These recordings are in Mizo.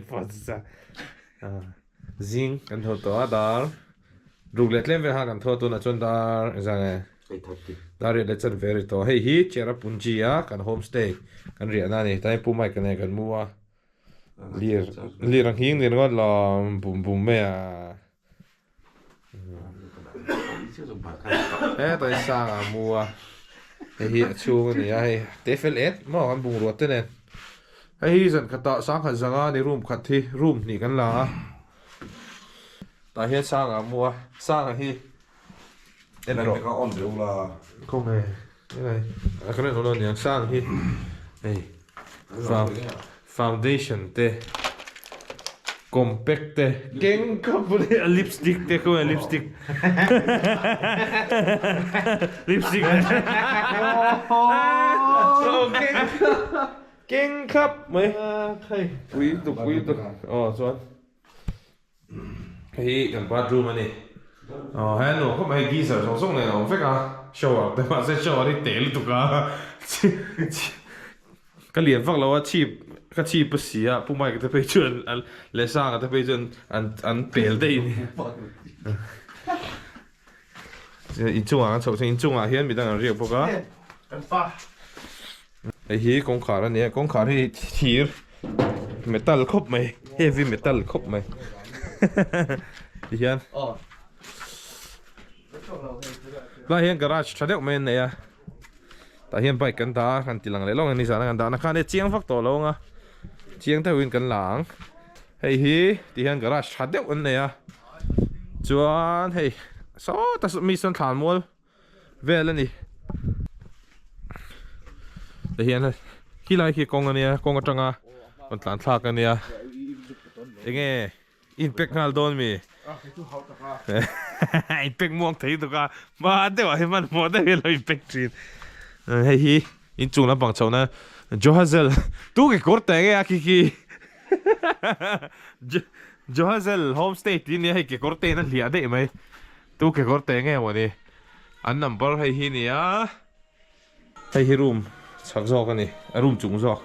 Falls a zing kan tho tawh a dar ruk leh tlem vel khan kan tho a tunah chuan dar engzah nge dar riat leh chanve a ri tawh hei hi Cherrapunji a kan homestay kan riahna a ni tlai Pu Mike nen kan mu a lir lir ang hing ni ringawt lo bum bum mai a. Hetah hi sang a mu a hei hi a chhung a ni a hei te fel et maw kan bungrua te nen hei hi zan khatah sangkhat zanga ni room khat hi room hnih kan la a tah hian sang a mu a sanga hi en rawh khawnge a kan en awm lo aniang sang hi hei Foundation te compact te keng khawp leh a lipstick te khawnge lipstick lipstick keng khawp mai pui tuk pui tuk aw chuan hei hi kan bathroom a ni aw he nuam khawp mai geyser zawng zawng nen a awm vek a shower te mahse shower hi te lutuk a Ka lian vak lo a, chhip ka chhip a si a, Pu Mike te phei chuan an leh Sanga te phei chuan an an pel daih a ni. Inchungah kan chhoh chuan inchungah hian midang an riak bawk a. Kan pa. Hei hi kawngkhar a ni a, kawngkhar hi thir metal khawp mai, heavy metal khawp mai. Tihian. Tunah hian garage tha deuh mai an nei a. Tah hian bike kan dah a, kan ti lang leh lawng a ni zan a kan dah na khan e chiang vak tawh lo ang a, chiang deuhin kan la ang. Hei hi ti hian garage tha deuh an nei a, chuan hei sawta mi sawn thlan mual vel a ni. Tah hian khilai khi kawng a nia, kawng atanga rawn tlan thlak a nia, enge In pack nghal dawn mi? In pack muang thei tuk a, hma deuh ah hian hmanhmawh deuh hian lo in pack thin. Hei hi inchung lampang chhohna Johazel tu ke kawr teh nge a khi khi Johazel homestay tih ania hei kekawr te in a hliah daih mai. Tu kekawr teh nge mawni an number hei hi nia. Hei hi room chhak zawk a ni, a room chung zawk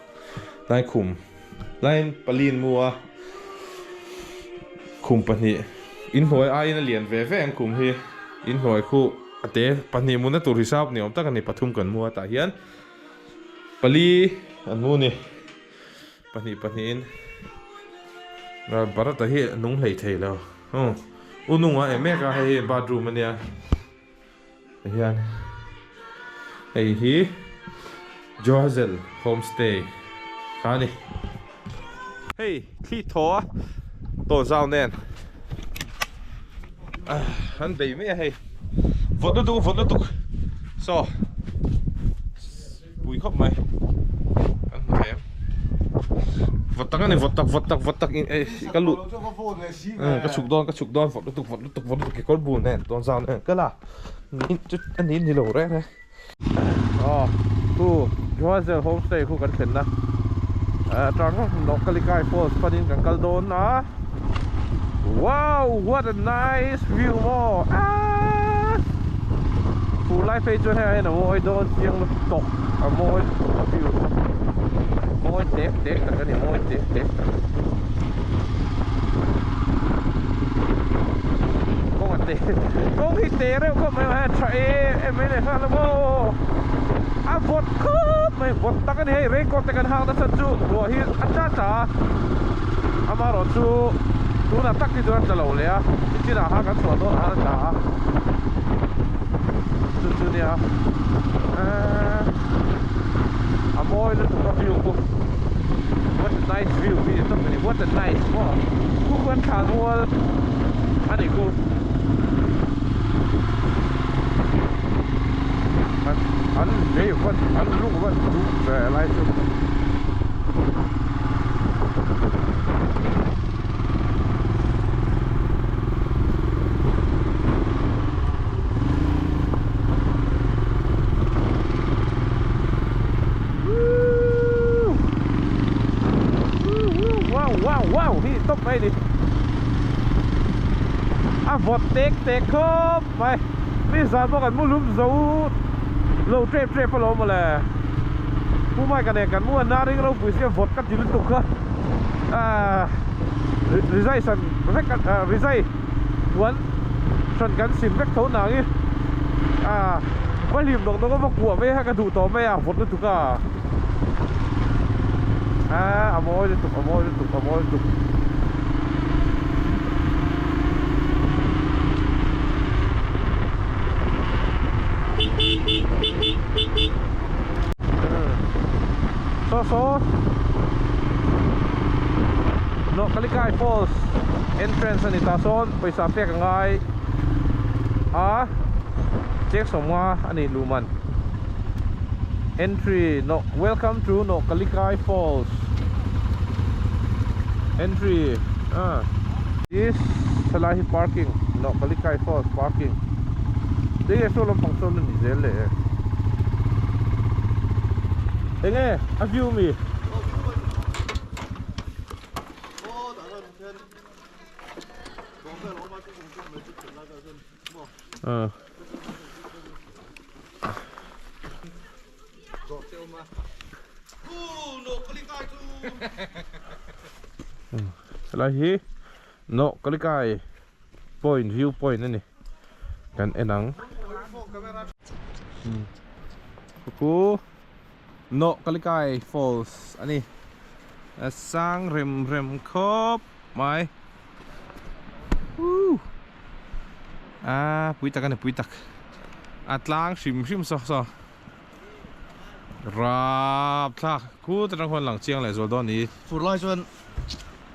tlai khum tlaiin pali an mu a, khum pahnih inhnuai aiin a lian ve ve ang khum hi inhnuai khu a te pahnih mutna tur hisap ni awm tak a ni pathum kan mu a tah hian pali an mu a ni pahnih pahnihin Bharata hi a nung hlei thei lo u nunga em mek a hei hi bathroom a nia. Tihian hei hi Johazel homestay kha a ni. Hei thli thaw a tawn zau nen an bei mai a hei vawt lutuk vawt lutuk saw pui khawp mai kan hmu thei ang vawt tak a ni vawt tak vawt tak vawt tak in eh ka luh ka chhuk dawn ka chhuk dawn vawt lutuk vawt lutuk vawt lutuk kekawr bul nen tawn zau nen ka la ni chu a ni ni lo reng reng aw khu Johazel homestay khu kan thlen na atang Nohkalikai falls panin kan kal dawn a wow what a nice view maw aaa fur lai phei chuan hei ah hian a mawi dawn chiang lutuk a mawi lutuk a view chu mawi tek tek tak a ni mawi tek tek tak kawng a te kawng hi te reuh khawp mai a tha em em mai leh nghal a maw a vawt khawp mai vawt tak a ni hei raincoat te kan hak nasa chu ruah hi a tla tla a amaherawh chu tunah tak hi chuan a tla lo leh a nichinah khan kan chhuah dawnah khan a tla a chu chu nia eee a mawi lutuk a view khu what a nice view hi ni tawp a ni what a nice maw khu khan thlan mual a ni khu an lei vat an luk vat duh ve lai chu. Wow wow wow hi tawp mai ni a vawt tek tek khawp mai mi zan pawh kan mu lum zo lo tep tep alawm mawle Pu Mike-a nen kan mu a na ring ropui sia vawt ka ti lutuk kha ah. Rizai hran vek a rizai puan hran kan sim vek tho nang i a va hlim nawk nawk a va kuah mai a ka duh tawh mai a vawt lutuk a a a mawi lutuk a mawi lutuk a mawi lutuk. Saw saw Nawh Kalikai Falls entrance a ni ta sawn pawisa pek a ngai a cheng sawmnga a ni luh man entry Nawh welcome to Nawh Kalikai Falls entry ah this helai hi parking Nawh Kalikai Falls parking enge saw lampang sawn a ni zel leh e. Enge a view mi? Ah. Helai hi Nawh Kalikai point view point a ni kan en ang Khuku Nawh Kalikai Falls a ni a sang rem rem khawp mai Woo a pui tak a ni pui tak a tlang hrim hrim saw saw rap thlak khu te tang khuan lang chiang leh zual dawn a ni. Fur lai chuan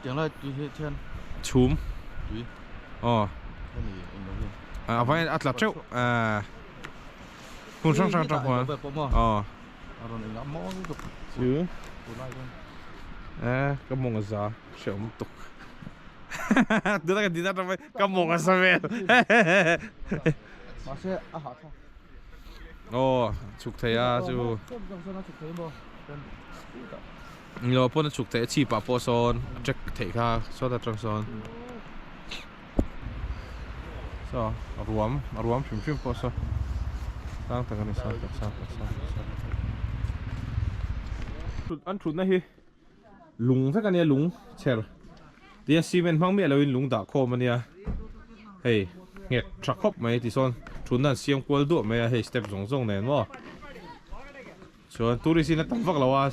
tiang lai tui hi thian chhum tui aw hemi englo hi a vai a tla teuh eh hmun hrang hrang atang khuan aw a rawn eng a mawi lutuk chu fur lai chuan eh ka mawng a za hreawm lutuk tuna ka din atang mai ka mawng a za vel mahse a hahthlak aw chhuk thei a chu Englo pawn a chhuk theih a chhip ah pawh sawn a track theih kha sawt atang sawn saw a ruam a ruam hrim hrim pawh saw sang tak a ni sang tak sang tak sang tak sang tak an thutna hi lung vek a nia lung chher tia cement hmang miah loin lung dah khawm a nia hei nghet tha khawp mai tisawn thutna an siam kual duah mai a hei step zawng zawng nen maw. Chuan tourist in a tam vak lo a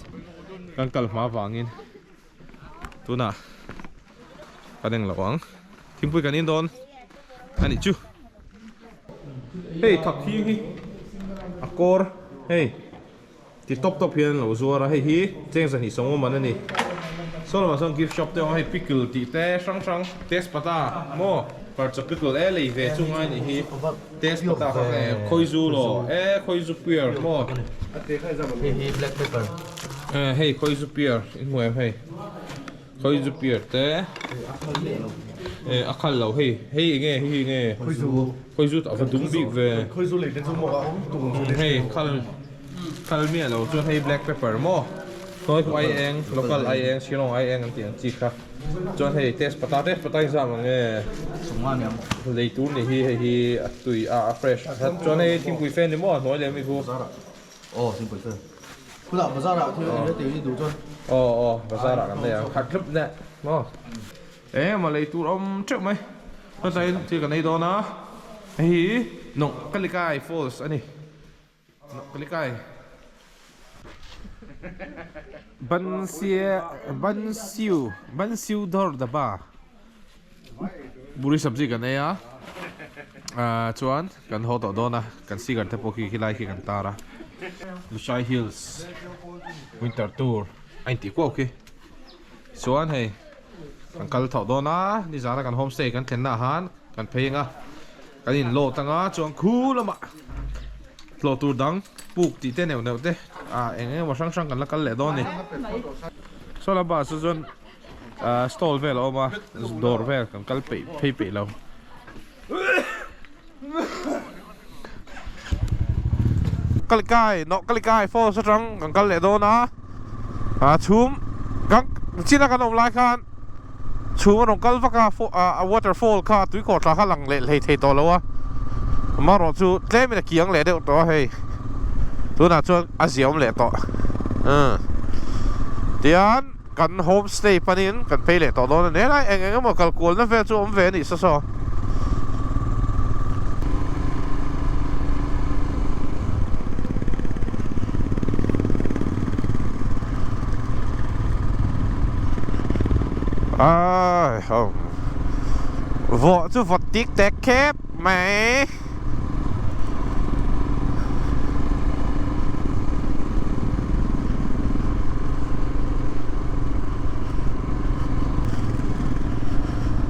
kan kal hma vangin tunah kan eng lo ang thingpui kan in dawn a nih chu hei thak hi hi a kawr hei ti tawp tawp hian an lo zuar a hei hi cheng zahnih sawm awm an a ni saw lamah sawn gift shop te a awm a hei pickle tih te hrang hrang tespata maw hmarcha pickle e lei ve chu ngai a nih hi. Test pata kha nge khawizu law e khawizu pear maw Hei hi black pepper e hei khawizu pear in hmu em hei khawizu pear te e a khal lo hei hei enge hei hi enge khawizu khawizu a va dum bik ve khawizu lei te chu maw a awm tung hei khal khal miah lo chuan hei black pepper maw Khawi khu ai eng local ai eng Shillong ai eng an tih ang chi kha Chuan hei test pata test pata hi zam ang e. Sawmnga ni ang. Lei tur ni hi hei hi a tui a a fresh a chuan hei thingpui fan ni maw a hnuai leh mi khu. Bazar ah aw thingpui fan. Khulah bazar ah thil eng eng hi duh chuan. Aw aw bazar ah kan nei ang khat hlup neh maw. Eng emaw lei tur awm teuh mai. Chuan thil kan ei dawn a hei hi Nawngkalikai Falls a ni. Kalikai Bansia Bansiu Bansiu dawr daba Buri sabzi kan ei a ah chuan kan haw tawh dawn a kan cigar te pawh khi khilai khi kan tar a Lushai Hills Winter Tour a intih kuau khi chuan hei kan kal thawh dawn a nizana kan homestay kan thlenna ah han kan phei ang a. Kan in load anga chuan khu lamah hlawh tur dang puk tih te neuh neuh te ah eng eng emaw hrang hrang kan la kal leh dawn a ni. Saw la bus ah chuan ah stall vel a awm a dawr vel kan kal peih phei peih lo. Kalikai nawh Kalikai falls atang kan kal leh dawn a ah chhum kan china kan awm lai khan. Chhung a rawn kal vak a a waterfall kha tui kawr thla kha lang leh hlei thei tawh lo a amaherawh chu tlem in a kiang leh deuh tawh a hei tunah chuan a ziaawm leh tawh tian. kan homestay panin kan phei leh tawh dawn a ni. Helai eng eng emaw kal kualna vel chu awm ve a nih saw saw. Ai hom vawh chu vawt tik tek khep mai.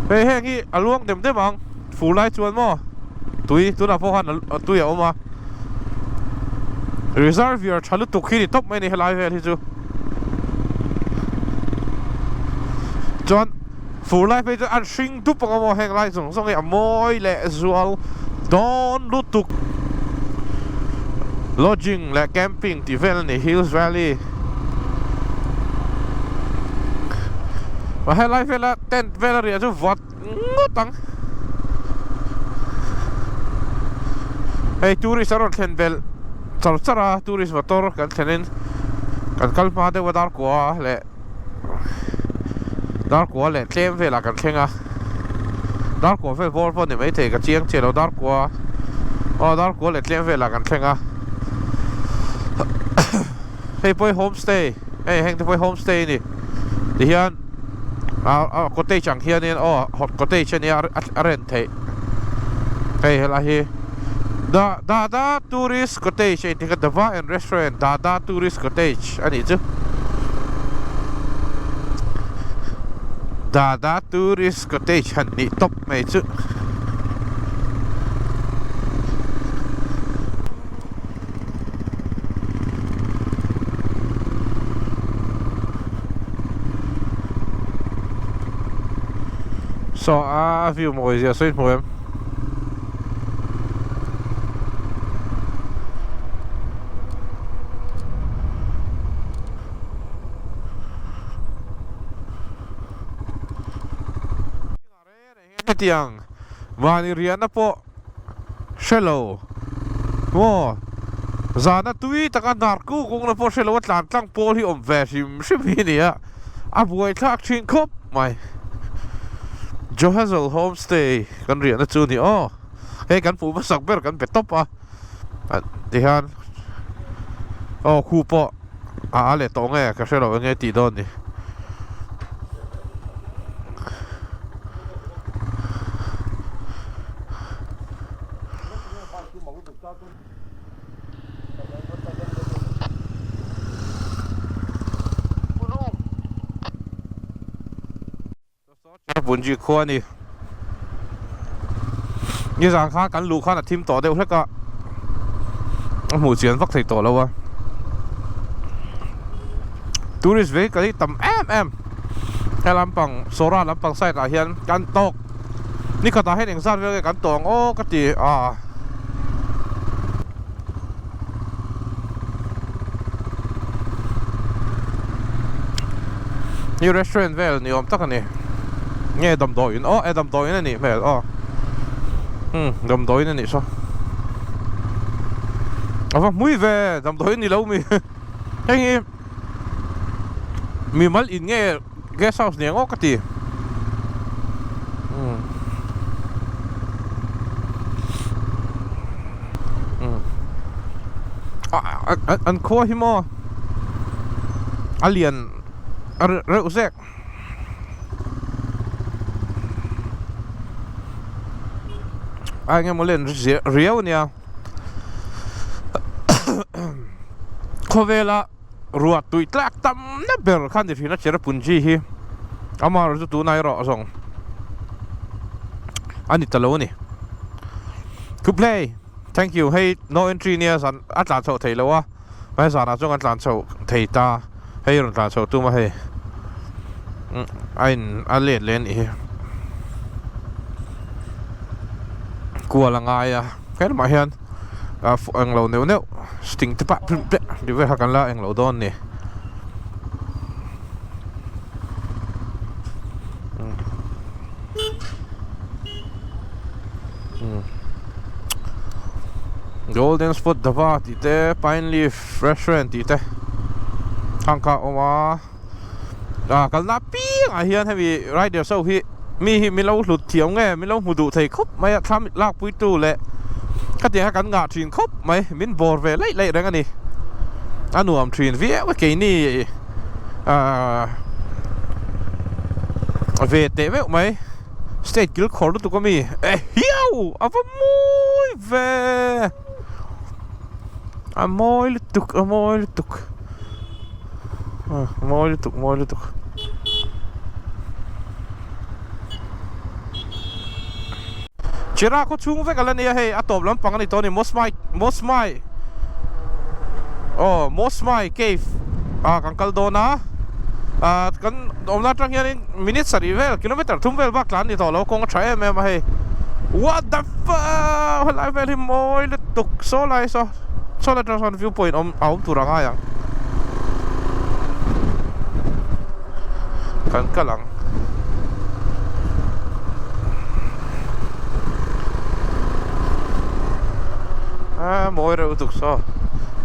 Hei heng hi a luang dem dem ang fur lai chuan maw tui tunah pawh khan a tui a awm a reservoir tha lutuk hi ni tawp mai a ni helai vel hi chu chuan fur lai phei chuan an hring dup ang a maw heng lai zawng zawng hi a mawi leh zual dawn lutuk lodging leh camping tih vel a ni hills valley a helai vela tent vel a riah chu vawt ngawt ang hei tourist a rawn thlen belh char char a tourist motor kan thlen in kan kal hma deuh a dar kua leh. Darkua leh tlem velah kan thleng a, Darkua vel bawr pawh a ni maithei ka chiang chiah lo Darkua aw Darkua leh tlem velah kan thleng a hei pawh hi homestay hei heng te pawh hi homestay a ni tihian ah cottage ang hianin aw cottage a nia a rent theih hei helai hi da Dada tourist cottage a inti kha Dava and restaurant Dada tourist cottage. A nih chu. Dada Tourist Cottage han nih tawp mai chu. Saw a view mawi zia sawi hmu em. Hetiang mahni riahna pawh hre lo maw zana tui taka hnar kuk kukna pawh hre lo a tlan tlang pawl hi awm ve hrim hrim hi a ni a, a buaithlak thin khawp mai. Johazel Homestay kan riahna chu a ni aw, hei kan hmuh hmasak ber kan pe tawp a. Tihian aw khu pawh a a leh tawh nge ka hre lo enge tih dawn ni. Bunji khua a ni. Nizan khan kan luh khan a thim tawh deuh hlek a, a hmuh chian vak thei tawh lo a. Tourist vehicle hi tam em em he lampang Sora lampang side ah hian kan tawk. Nikhatah hian engzat vel nge kan tawh ang aw ka ti a. Hi restaurant vel ni awm tak a ni nge damdawiin aw e damdawiin a nih hmel aw umm damdawiin a nih saw a va hmui ve damdawiin ni lo mi heng hi mimal in nge guest house ni ang aw ka ti umm umm an khua hi maw a lian a reuh zek a eng emaw len riau a nia khawvela. Ruah tui tlak tamna ber kha ni thin a Cherrapunji hi amaherawh chu tunah erawh zawng a ni ta lo a ni. To play thank you hei no entry nia zan a tlan chhoh theih loh a hmai zanah chuan kan tlan chhoh thei ta hei rawn tlan chhoh tum a hei a in a let leh a nih hi kual a ngai a helamah hian. a fuh eng lo neuh neuh sting te pah ti vel kha kan la eng lo dawn a ni. Golden spot dava tih te pine leaf restaurant tih te hang kha a awm a. A kalna piangah hian hemi riders ho hi mi hi min lo hlut thiam nge min lo hmu duh thei khawp mai a thlam lakpuitu leh khatiang kha kan ngah thin khawp mai min bawr ve laih laih reng a ni a nuam thin viau a keini ahh ve teh meuh mai state kil khawr lutuk ami e hiau a va mawi ve a mawi lutuk a mawi lutuk. Mawi lutuk mawi lutuk Chira khaw chhung vek ala nia hei a tawp lampang a ni tawh a ni Mosmai Mosmai aw Mosmai cave ah kan kal dawn a ah kan awmna atang hianin minute sarih vel kilometer thum vel bak tlan a ni tawh lo kawng a tha em em a hei what the fuck helai vel hi mawi lutuk saw lai saw. Saw atang sawn view point awm a awm tur a ngai ang. Kan kal ang. A mawi reuh tuk saw.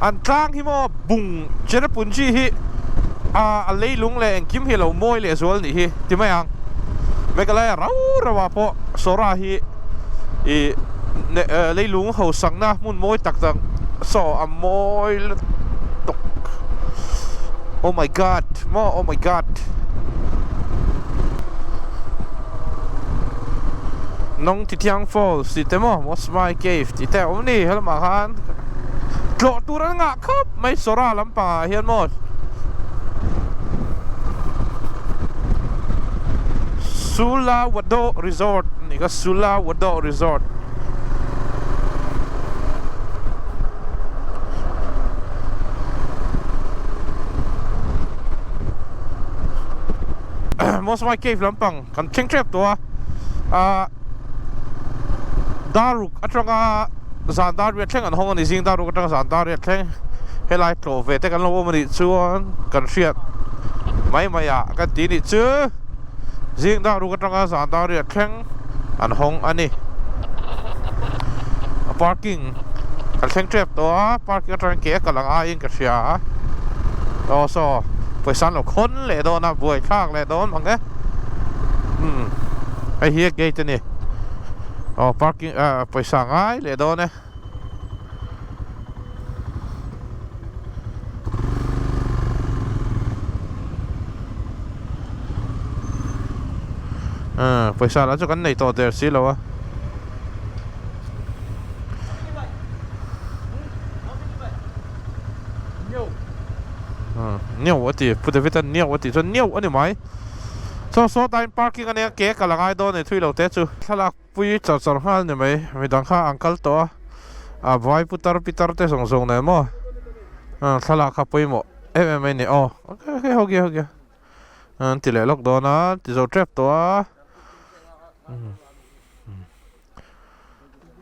An tlang hi maw bung Cherrapunji hi a leilung leh engkim hi lo mawi leh zual nih hi ti mai ang. Meghalaya rau rau ah pawh Sora hi ih leilung ho sakna hmun mawi tak tak saw a mawi lutuk oh my god maw oh my god Nong Titiang Falls tih te maw Mosmai Cave tih te a awm a ni helamah khan tlawh tur an ngah khawp mai Sora lampangah hian maw Sula Wado Resort a nih kha Sula Wado Resort. Mosmai Cave lampang kan thleng tep tawh a ah daruk atanga zan dar riat thleng an hawng a ni zing daruk atanga zan dar riat thleng helai tlawh ve te kan lo awm a nih chuan kan hriat mai mai ah kan ti nih chu. Zing dar ruk atanga zan dar riat thleng an hawng a ni. A parking kan thleng tep tawh a, parking atangin ke a kal ang aiin ka hria a. Aw saw pawisa an lo khawn leh dawn a, buai thlak leh dawn ang e. Umm hei hi a gate a ni. Aw parking ah pawisa ngai leh dawn e. Pawisa lah chu kan nei tawh der si lo a. Niau a ti, Pu David-a niau a tih chuan niau a ni mai. Saw saw tain parking a nia ke kal a ngai dawn e thui lo te chu. Thlalak. Pui char char nghal ni mai, midang kha an kal tawh a, a vai putar pitar te zawng zawng nen maw thlalak kha pawimawh em em mai a ni aw ok ok ho ge ho ge an ti leh lawk dawn a ti zo tep tawh a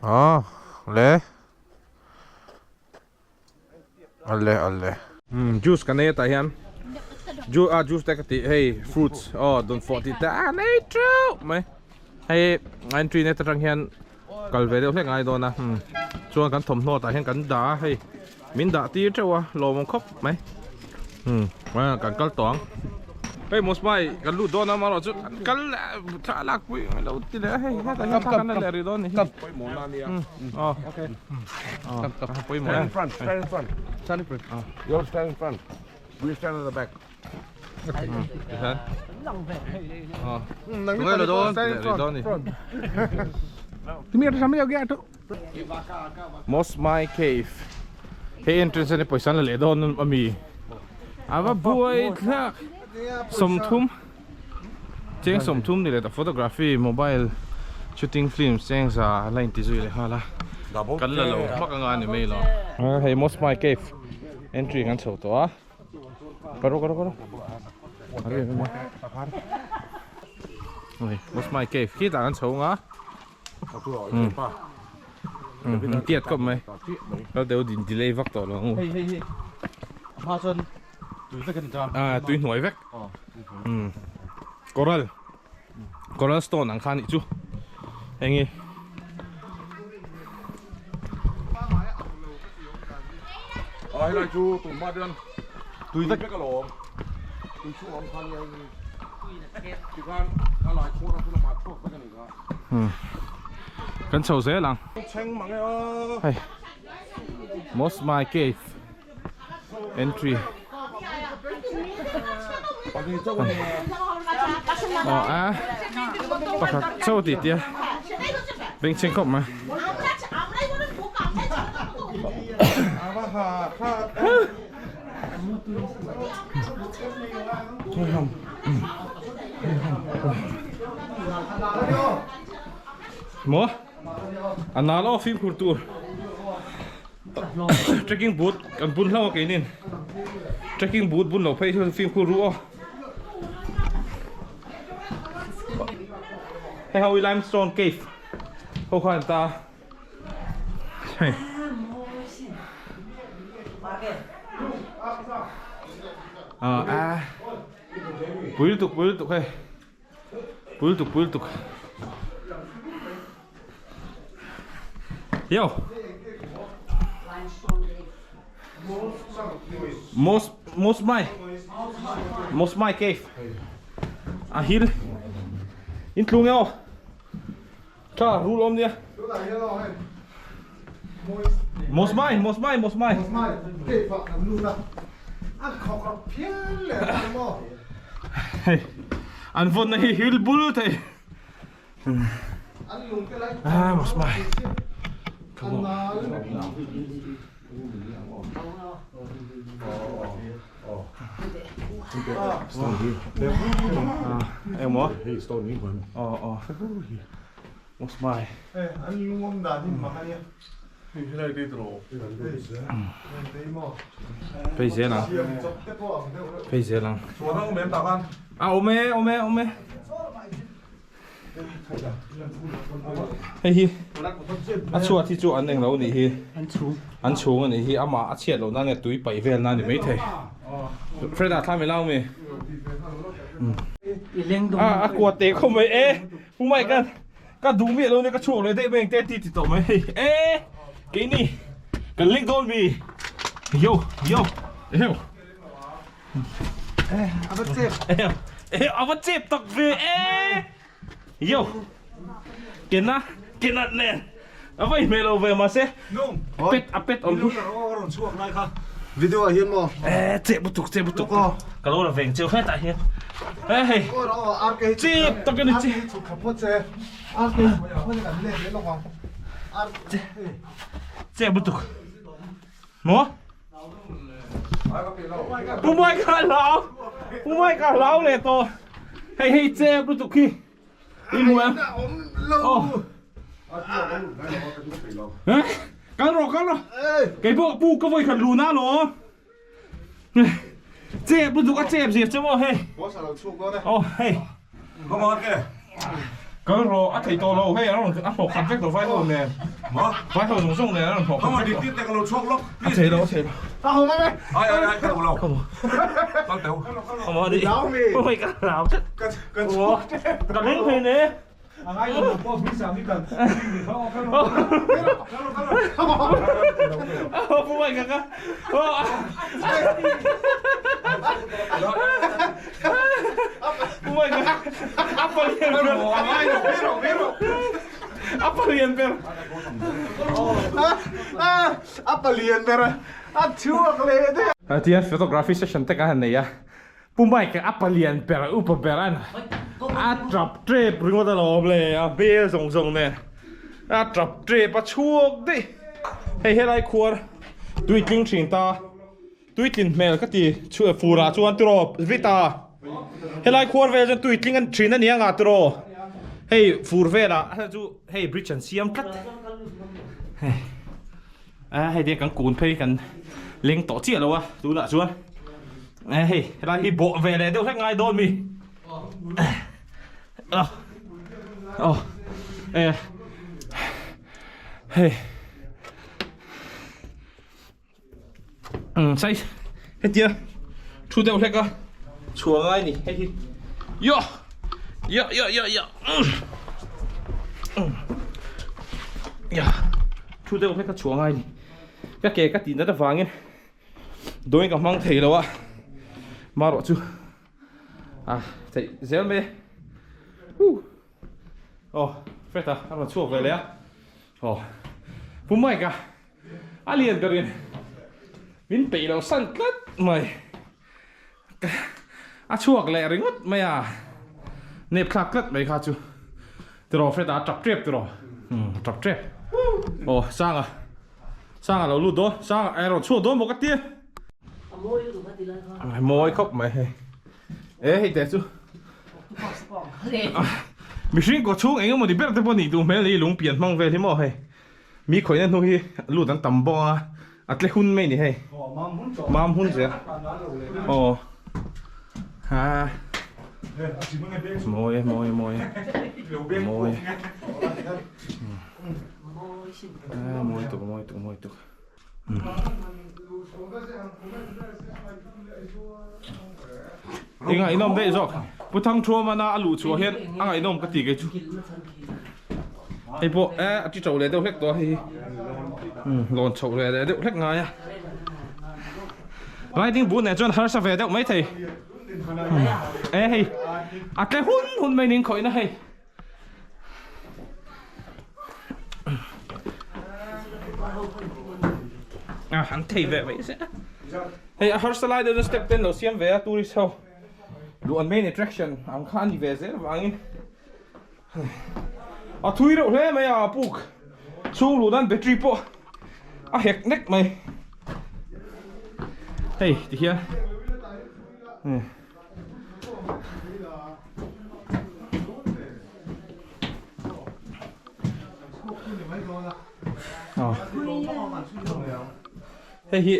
aw le Ale ale. Um juice kan ei atah hian ju ah juice te ka tih hei fruits aw dawnfawh tih te a nei teuh mai hei entry net atang hian kal ve deuh hlek ngai dawn a um chuan kan thawmhnaw tah hian kan dah a hei min dah tir teuh a lawmawm khawp mai um kan kal tawh ang. Hei Mosmai kan lut dawn a amaherawh chu kan kal leh thla lak pui ang lo ti leh a hei hetah hian thla kan la leh rih dawn a ni hi aw aw pawimawh Stand in front, stand in front. Stand in front. You all stand in front. We stand at the back. Tikhan aw tunge lo dawn ti leh rih dawn a ni. Mosmai Cave hei entrance a ni pawisa an la leh dawn ami. A va buai thlak 30 cheng 30 ni leh ta photography mobile shooting film cheng za la inti zui leh nghal a kan la lo hmak anga ni mai lo hei Mosmai cave entry kan chho tawh a karo karo karo Mosmai cave khi tah kan chho anga um tiat kawp mai lo deuh din delay vak tawh lo ang hei hei hei a hma chuan tui vek a ni ta a tui hnuai vek um coral coral stone ang kha nih chu eng i a helai chu tun hma chuan tui vek a lo awm. Kan chho zel ang. Hei. Mosmai Cave entry. Aw a pakhat chauh tih tia bengchheng khawp mai. Maw a nal aw fimkhur tur trekking boot kan bun hlauh a keinin trekking boot bun loh phei chuan fimkhur ru aw hei ho hi limestone cave ho khan ta hei a pui lutuk pui lutuk hei. Pui lutuk pui lutuk Yo Mos Mos Mai Mos Mai Cave A hil In tlung e aw Tha rul awm nia Mos Mai Mos Mai Mos Mai Mos Mai Cave ah kan lut a an khawk rawk phian leh ang maw Hei an vawnna hi hil bul thei An lung te lai Ah Mos Mai An nal Engmaw? Hei stone hi hman. Aw aw. Mosmai. Hei an lung awm dan hi mak ania. Hei helai te tawh. Phei zel ang. Phei zel ang. Chuan a awm em tak an? A awm e awm e awm e. Hei hi a chhuat hi chu an englo nih hi an chhung a nih hi amah a chhiat loh nan nge tui paih vel nan ni maithei Freda thla mi lau mi a a kua te khawp mai e pu mai kan ka duh miah lo nia ka chhuak leh daih mai engte ti ti tawh mai hei e keini kan leng dawn mi yo yo eheu. A va chep. A va chep tak ve e. Yo. Kena kena nen. A va inhmeh lo ve mahse. Pet a pet awm hi. Video ah hian maw? E chep lutuk chep lutuk. Ka lo la veng cheu hetah hian. E hei. Chep tak ani chi. Chep lutuk. Maw? Pu Mai ka hlau Pu Mai ka hlau leh tawh hei hei chep lutuk hi i hmu em aw kal rawh kal rawh kei pawh pu ka vawi khat lu na law chep lutuk a chep zir che maw hei aw hei Kal rawh a theih tawh lo hei a rawn a hlawh khat vek tawh vai ho nen vai ho zawng zawng nen a rawn hlawh khat vek tawh a thei lo a thei lo Ôi ka hlau tlat ka leng thei ne Pu Mai ka ka Pu Mai ka a palian ber a palian ber A palian ber a chhuak leh daih a. Tihian photography session te kan han nei a. Pu Mike a palian ber a upa ber a a tap tep ringawt alawm le a hmel zawng zawng nen a tap tep a chhuak daih hei helai khuar tui tling thin ta tui tlin hmel ka ti chhuah fur ah chuan tiraw vita helai khuar vel chuan tui tling an thin a ni anga tiraw hei fur velah a chu hei bridge an siam tlat hei a hei te kan kun phei kan leng tawh chiah lo a tunah chuan. Ê hei helai hi bawh ve leh deuh hlek ngai dawn mi aw e hei sai hetia thu deuh hlek a chhuah ngai ni hei hi yo yo yo yo yo ya thu deuh hlek a chhuah ngai ni ka ke ka tih nat avangin Dawin ka hmang thei lo a, marawh chu A theih zel mai e. Huh. Aw Fred a a rawn chhuak ve leh a. Aw Pu Mike a a lian berin min peih loh san tlat mai. A chhuak leh ringawt mai a, nep thlak tlat mai kha chu tiraw Fred a tap tep tiraw umm tap tep aw Sanga Sanga lo lut dawn Sanga a rawn chhuak dawn bawk a tia a mawi khawp mai hei e hei teh chu mihring kaw chhung eng emaw ni ber te pawh nih duh hmel ni lung pian hmang vel hi maw hei. Mi khawihna hnu hi lut an tam bawk a, a tle hun mai ni hei. Mam hun zel. Aw. Ha. Mawi e, mawi e, mawi e. Mawi e. Ah, mawi tuk, mawi tuk, mawi tuk. I ngaihnawm daih zawk. Pu Thangthuamana a luh chhuah hian a ngaihnawm ka ti kei chu. Hei pawh e a ti to leh deuh hlek tawh a hei hi. Lawn chhoh leh leh deuh hlek ngai a. Riding boot nen chuan harsa ve deuh maithei. E hei a tle hun hun mai ning khawihna hei. A han thei ve mai se hei a harsa lai deuh chu step ten lo siam ve a tourist ho duh an main attraction ang kha a ni ve zel vangin a thui reuh hle mai a puk chhung luh nan battery pawh a hek nek mai hei tikhian Hei hi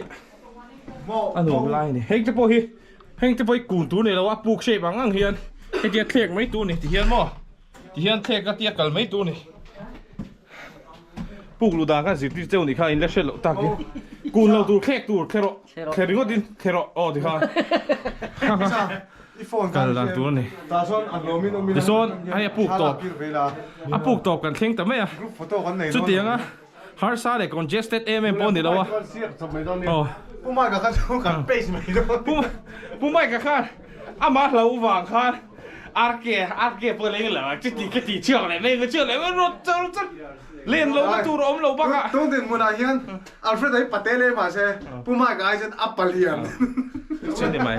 a nuam lai a ni. Heng te pawh hi heng te pawh hi kun tur ni lo a puk shape ang ang hian hetia thlek mai tur a ni ti hian maw ti hian thlek a tia kal mai tur a ni. Puk luh dan khan zirtir cheu nih kha in la hriat loh tak hi. Kun lo tur thlek tur thler rawh thler ringawt in thler rawh aw ti khan kal dan tur a ni. Tichuan hei a puk tawp a puk tawp kan thleng ta mai a chutiang a harsa leh congested em em pawh a ni lo a aw Pu Mike a khan amah hlo vang khan RK RK pawh leng lo a chuti ka ti chhuak leh mai ka chhuak leh mai rawt char char len lo na tur a awm lo bak a. Tun dinhmun ah hian Alfred a hi pate leh mahse Pu Mike ai chuan a palian. Chu ni mai.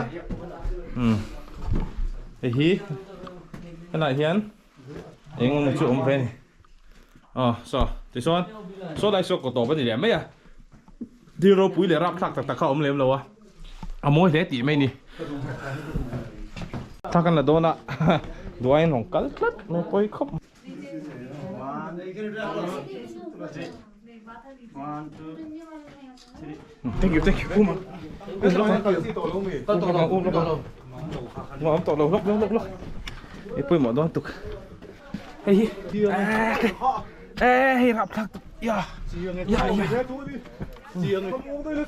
Hei hi helaiah hian eng emaw chu awm ve a ni. Aw saw tichuan saw lai saw kaw tawp a ni leh mai a. Thil ropui leh rapthlak tak tak kha a awm lem lo a. A mawi hle tih mai ni. Thla kan la dawn a, duaiin rawn kal tlat mai pawi khawp. Thank you, thank you. Um lawk ang. Um lawk ang. Um awm tawh lo, lawk lawk lawk lawk. Ei pawimawh dawn tuk. Hei hi. Eh hei rapthlak tuk. Ya. Ya ya.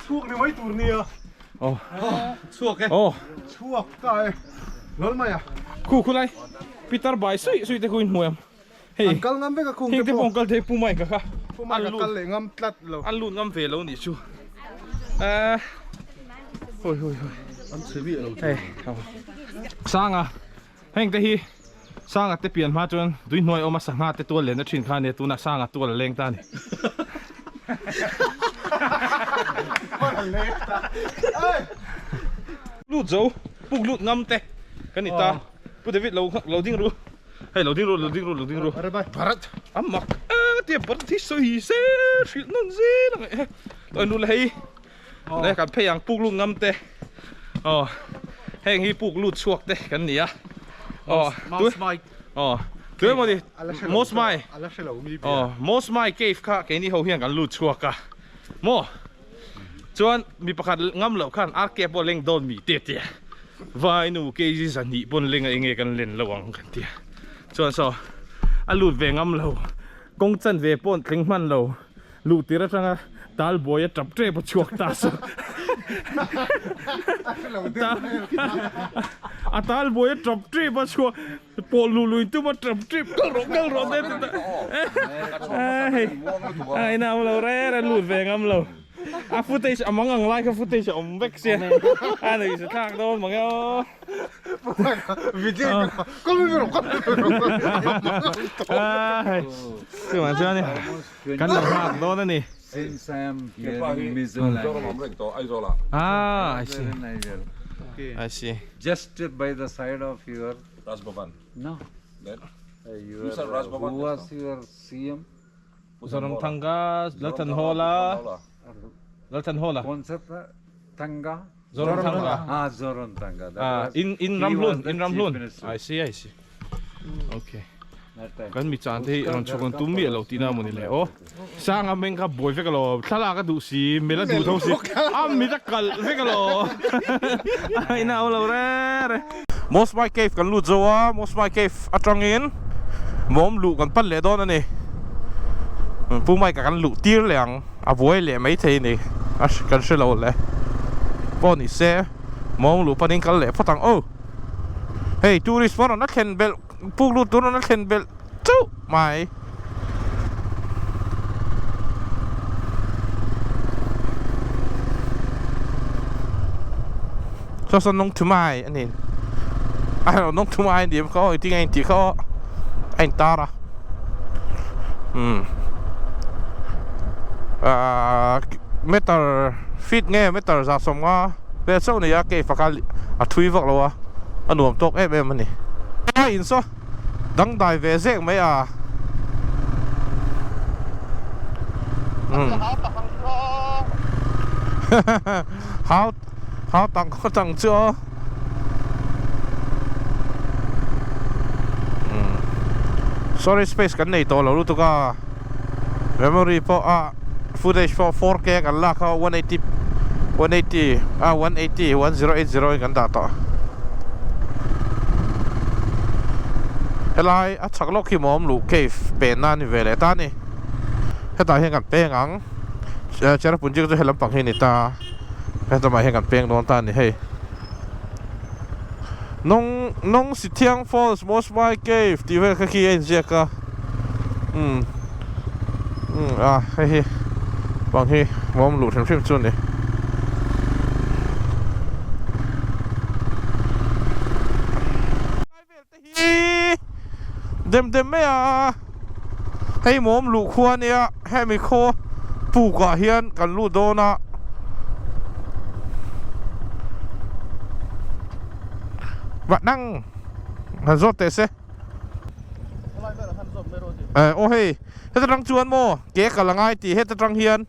Chhuak ni mai tur nia. Oh. Chhuak e. Oh. Chhuak ta e. Lol mai a. Khu khu lai. Peter bai sui sui te khu in hmu em. Hei. An kal ngam vek a khung te pawh. Heng te pawh kal thei pu mai ka kha. Pu mai ka kal leh ngam tlat lo. An lut ngam ve lo nih chu. Eh. Hoi hoi hoi. An chhe mi lo. Hei. Sanga. Heng te hi Sanga te pian hma chuan tui hnuai awma sangha te tual lenna thin kha a nia tunah Sanga tual a leng ta a ni. Lut zo puk lut ngam te kan ni ta Pu David lo lo ding ru hei lo ding ru lo ding ru lo ding ru Bharat a mak a tia Bharat hi sawi se hrilh nawn zel ang eh tawh nu le hei Le kan phei ang puk lut ngam te aw heng hi puk lut chhuak te kan ni a aw aw tu emaw ni Mosmai aw Mosmai cave kha keini ho hian kan lut chhuak a maw chuan mi pakhat ngam loh khan RK pawh leng dawn mi te tia vainu kg zahnih pawn leng a enge kan len lo ang kan tia chuan saw a lut ve ngam lo kawng chanve pawh thleng hman lo. Luh tir atanga tal buai a tap tep a chhuak ta saw. A tal buai a tap tep a chhuak pawh luh lui tum a tap tep kal rawh kal rawh te ti ta. Hei a ina awm lo reng a lut ve ngam lo. A footage a mang ang lai kha footage a awm vek sia. A nuih sa thlak dawn mang e aw. Video ka mi rawh ka mi rawh. Chuvang chuan kan lo nghak dawn a ni. Since I am hearing Mizo language. Ah, I see. I see. Just by the side of your Raj Bhavan. No. Then? Your, who was your CM? Zoramthanga, Lalthanhawla, Lalthanhawla. Konsata Thanga? Zoramthanga. Ah, Zoramthanga. Ah, in in Ramhlun, in Ramhlun. I see, I see. Okay. Kan mi chan te hi rawn chhuk an tum miah lo tihna a mawni le aw. Sanga meng kha buai vek alo, thlalak a duh si, mel a duh tho si, a mit a kalh vek alo. A ina awm lo re re. Mosmai Cave kan lut zo a, Mosmai Cave atangin mawm luh kan pan leh dawn a ni. Pu Mike a kan luh tir leh ang, a buai leh maithei a ni, a kan hre lo le. Pawh ni se, mawm luh panin kal leh phawt ang aw. Hei tourist pawh rawn a thlen belh, puk lut tur rawn a thlen belh chauh mai. Saw saw nung thu mai a ni a nung thu mai a ni kha aw engtin nge a intih kha aw a intar a umm ahh meter feet nge meter za sawmnga vel chauh a ni a cave ah khan a thui vak lo a a nuam tawk em em a ni a in saw. Dangdai ve zek mai a. Hau hau tang khaw tang chu aw. Storage space kan nei tawh lo lutuk a. Memory pawh a footage pawh 4K kan lak a 180 180 ah 180 1080 in kan dah tawh. Helai a chhak lawk hi mawm luh cave penna a ni ve leh ta a ni. Hetah hian kan peng ang Cherrapunji chu helam pang hi a ni ta helamah hian kan peng dawn ta a ni hei. Nong Nong Sithiang Falls Mosmai Cave tih vel kha khi a inziak a umm umm a hei hi bang hi mawm luh hrim hrim chu a ni. Hi dem dem mai a hei mawm luh khua ania hemi khaw puk ah hian kan lut dawn a vah nang han zawt teh se eh aw hei heta tang chuan maw ke kal a ngai tih heta tang hian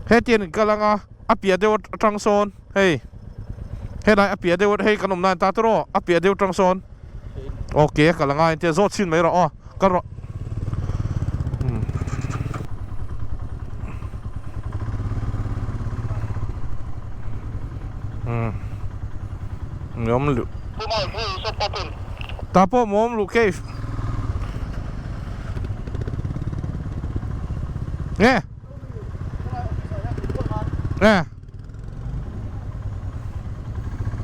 hetiang in kal anga a piah deuh atang sawn. Hei helai a piah deuh hei kan awm nan ta tur aw a piah deuh tang sawn aw ke a kal a ngai tia zawt chhin mai rawh aw kal rawh umm luh ta pawh mawm luh cave nge nge.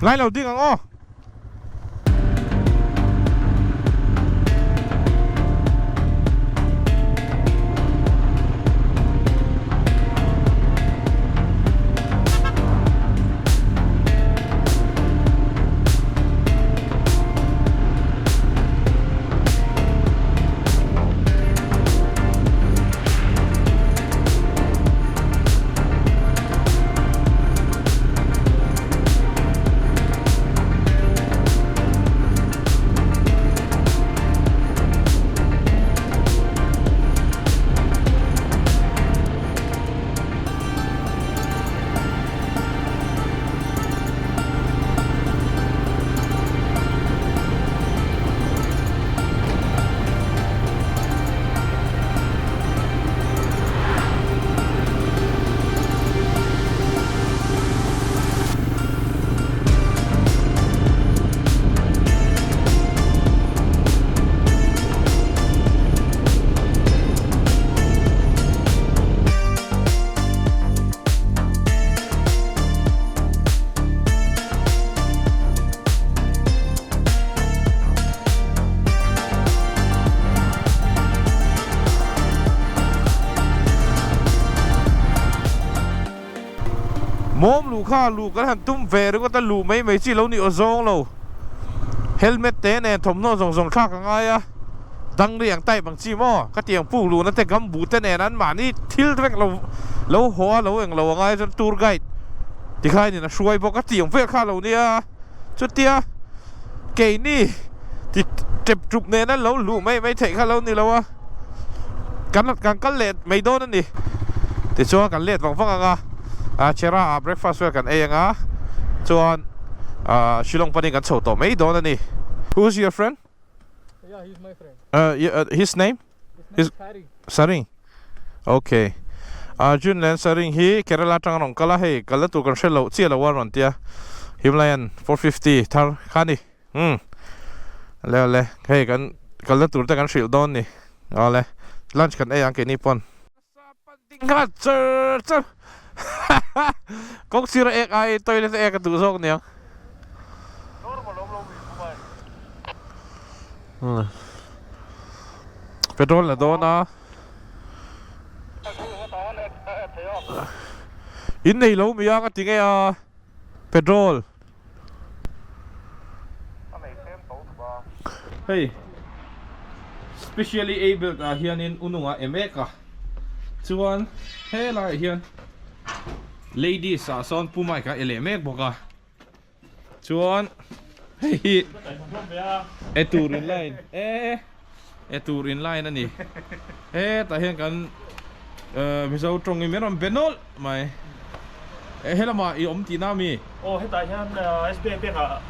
Lai lo ding ang aw. luh kha luh kan han tum ve ringawt a luh mai mai chi lo ni aw zawng lo. Helmet te nen thawmhnaw zawng zawng thlak a ngai a, dang ri ang type ang chi maw? Ka tiang puk luhna te gumboot te nen an mahni thil vek lo lo haw a lo eng lo a ngai chuan tour guide tikhain in a hruai bawk a tiang vel kha lo nia chutia keini ti tep tup nena lo luh mai mai theih kha lo ni lo a kan kan kal leh mai dawn a ni tichuan kan let vang vang ang a ah Chera ah breakfast vel kan ei ang a chuan ah Shillong panin kan chho tawh mai dawn a ni. Who's your friend? Yeah, he's my friend. His name? His name is Saring. Okay. Arjun leh Saring hi Kerala atang a rawn kal a, hei kalna tur kan hre loh chiah lo a rawn tia. Himalayan 450 thar kha a ni. Umm. Le le, hei kan kalna tur te kan hrilh dawn ni. Awle, lunch kan ei ang keini pawn. Ding kha char char kawng sira ek ai toilet a ek a duh zawk niang. Petrol la dawn a. In nei lo mi a ka ti nge a petrol. Hei specially abled ah hianin ununga em ek a chuan helaiah hian ladies ah sawn pu mike a e leh mek bawk a chuan hei hi e tur in line e e tur in line a ni hetah hian kan Mizo tawngin min rawn be nawlh mai. E helamah i awm tihna ami? Aw hetah hian SBI bank ah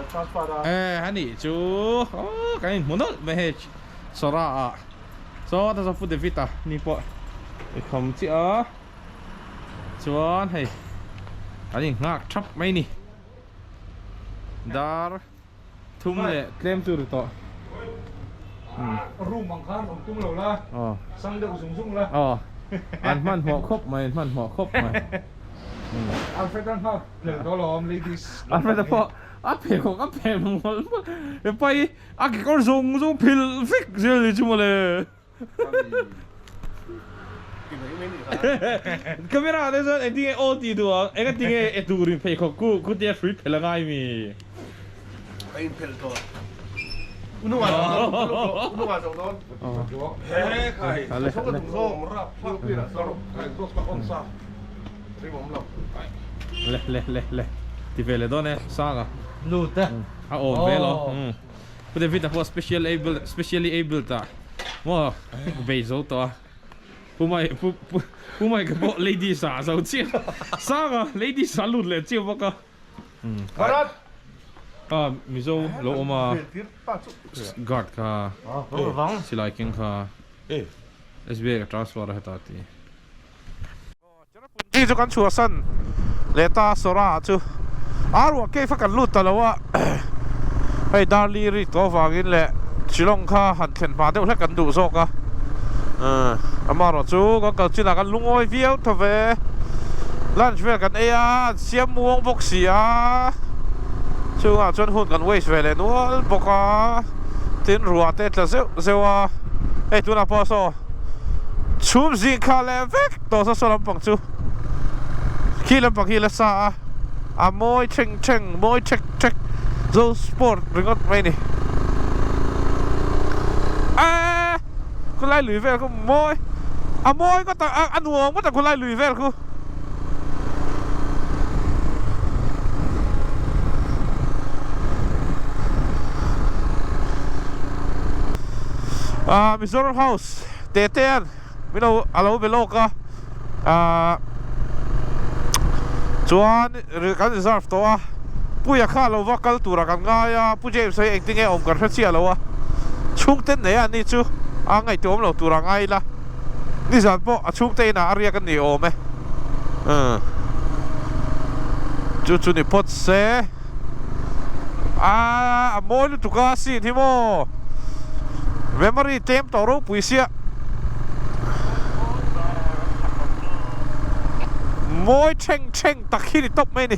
transfer a. E ani chu aw kan inhmu nawlh mai hei Sora ah. Saw ta saw Pu David a ni pawh i kham chiah a. Chuan hei kan inghak thap mai ni. Dar thum leh tlem chu ri tawh. Room ang khan awm tum lo la, sang deuh zung zung la. Aw, an hmanhmawh khawp mai, an hmanhmawh khawp mai. Alfred a nghak hlel tawh lo awm ladies. Alfred a pawh a phe khawk a phe mawlh mawlh. Hepa hi a kekawr zawng zawng phil vek zel ni chu mawle. Camera te chuan engtin nge aw tih duh ang, enga tinge e turin pheikhawk ku ku tia hrui phelh a ngai mi? Ka in phelh tawh. Ununga zawng dawn, ununga zawng dawn. He khai, sawng ka duh zawng rap thlak pi lah sawr, khai cross ka on sa. Rim awm lo. Le le le le, ti ve leh dawn e, Sanga. Lut e. A awm ve lo. Pu David a pawh special able specially abled ah maw bei zo tawh a Pu Mai Pu Pu Pu Mai ka pawh ladies ah a zo chiah sang a ladies ah a lut leh chiah bawk a Bharat ah Mizo lo awm a guard kha silai keng kha SBI ka transfer a heta ti. Chi chu kan chhuahsan leh ta Sora ah chu a ruah cave a kan lut ta lo a, hei Darli ri tawh avangin leh Shillong kha han thlen hma deuh hlek kan duh zawk a, amaherawh chu kan kal chinah kan lungawi viau tho ve, lunch vel kan ei a, an siam muang bawk si a, chungah chuan hun kan waste ve leh nual bawk a, tin ruah te tla zeuh zeuh a, hei tunah pawh saw. Chhum zing kha leh vek tawh saw saw lampang chu khi lampang hi la sa a, a mawi thleng thleng mawi thek thek zo sport ringawt mai ni. Eee khulai lui vel khu mawi a mawi ngawt ang a nuam ngawt ang khulai lui vel khu. Ah Mizoram House te te an min lo a lo be lawk a ah chuan kan reserve tawh a Puia kha lo va kal turah kan ngai a Pu James hi engtin nge awm kan hre chiah lo a chhungte nei a ni chu a ngaihtuah awm lo turah ngai ila. Nizan pawh a chhungte inah a riak a ni awm e. Chu chu ni phawt se. Aaa a mawi lutuk a scene hi maw. Memory tlem tawh ropui sia. Mawi thleng thleng tak hi ni tawp mai a ni.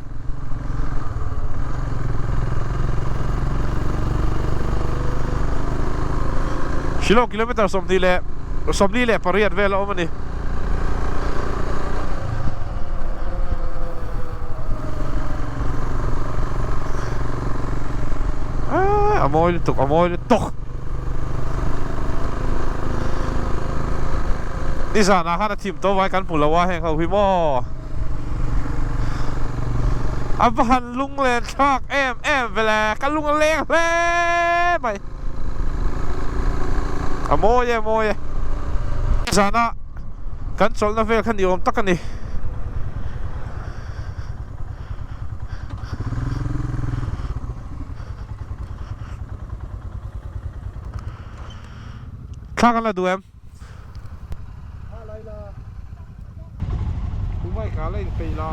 Shillong kilometer 20 leh 28 vel a awm a ni. A mawi lutuk, a mawi lutuk. Nizanah khan a thim tawh vai kan hmu lo a heng ho hi maw. A va han lunglen thlak em em ve le, ka lung a leng hle mai. A mawi e, a mawi e. Nizanah kan chawlhna vel kha ni awm tak a ni. Thla kan la duh em? Tumai ka la inpeih la.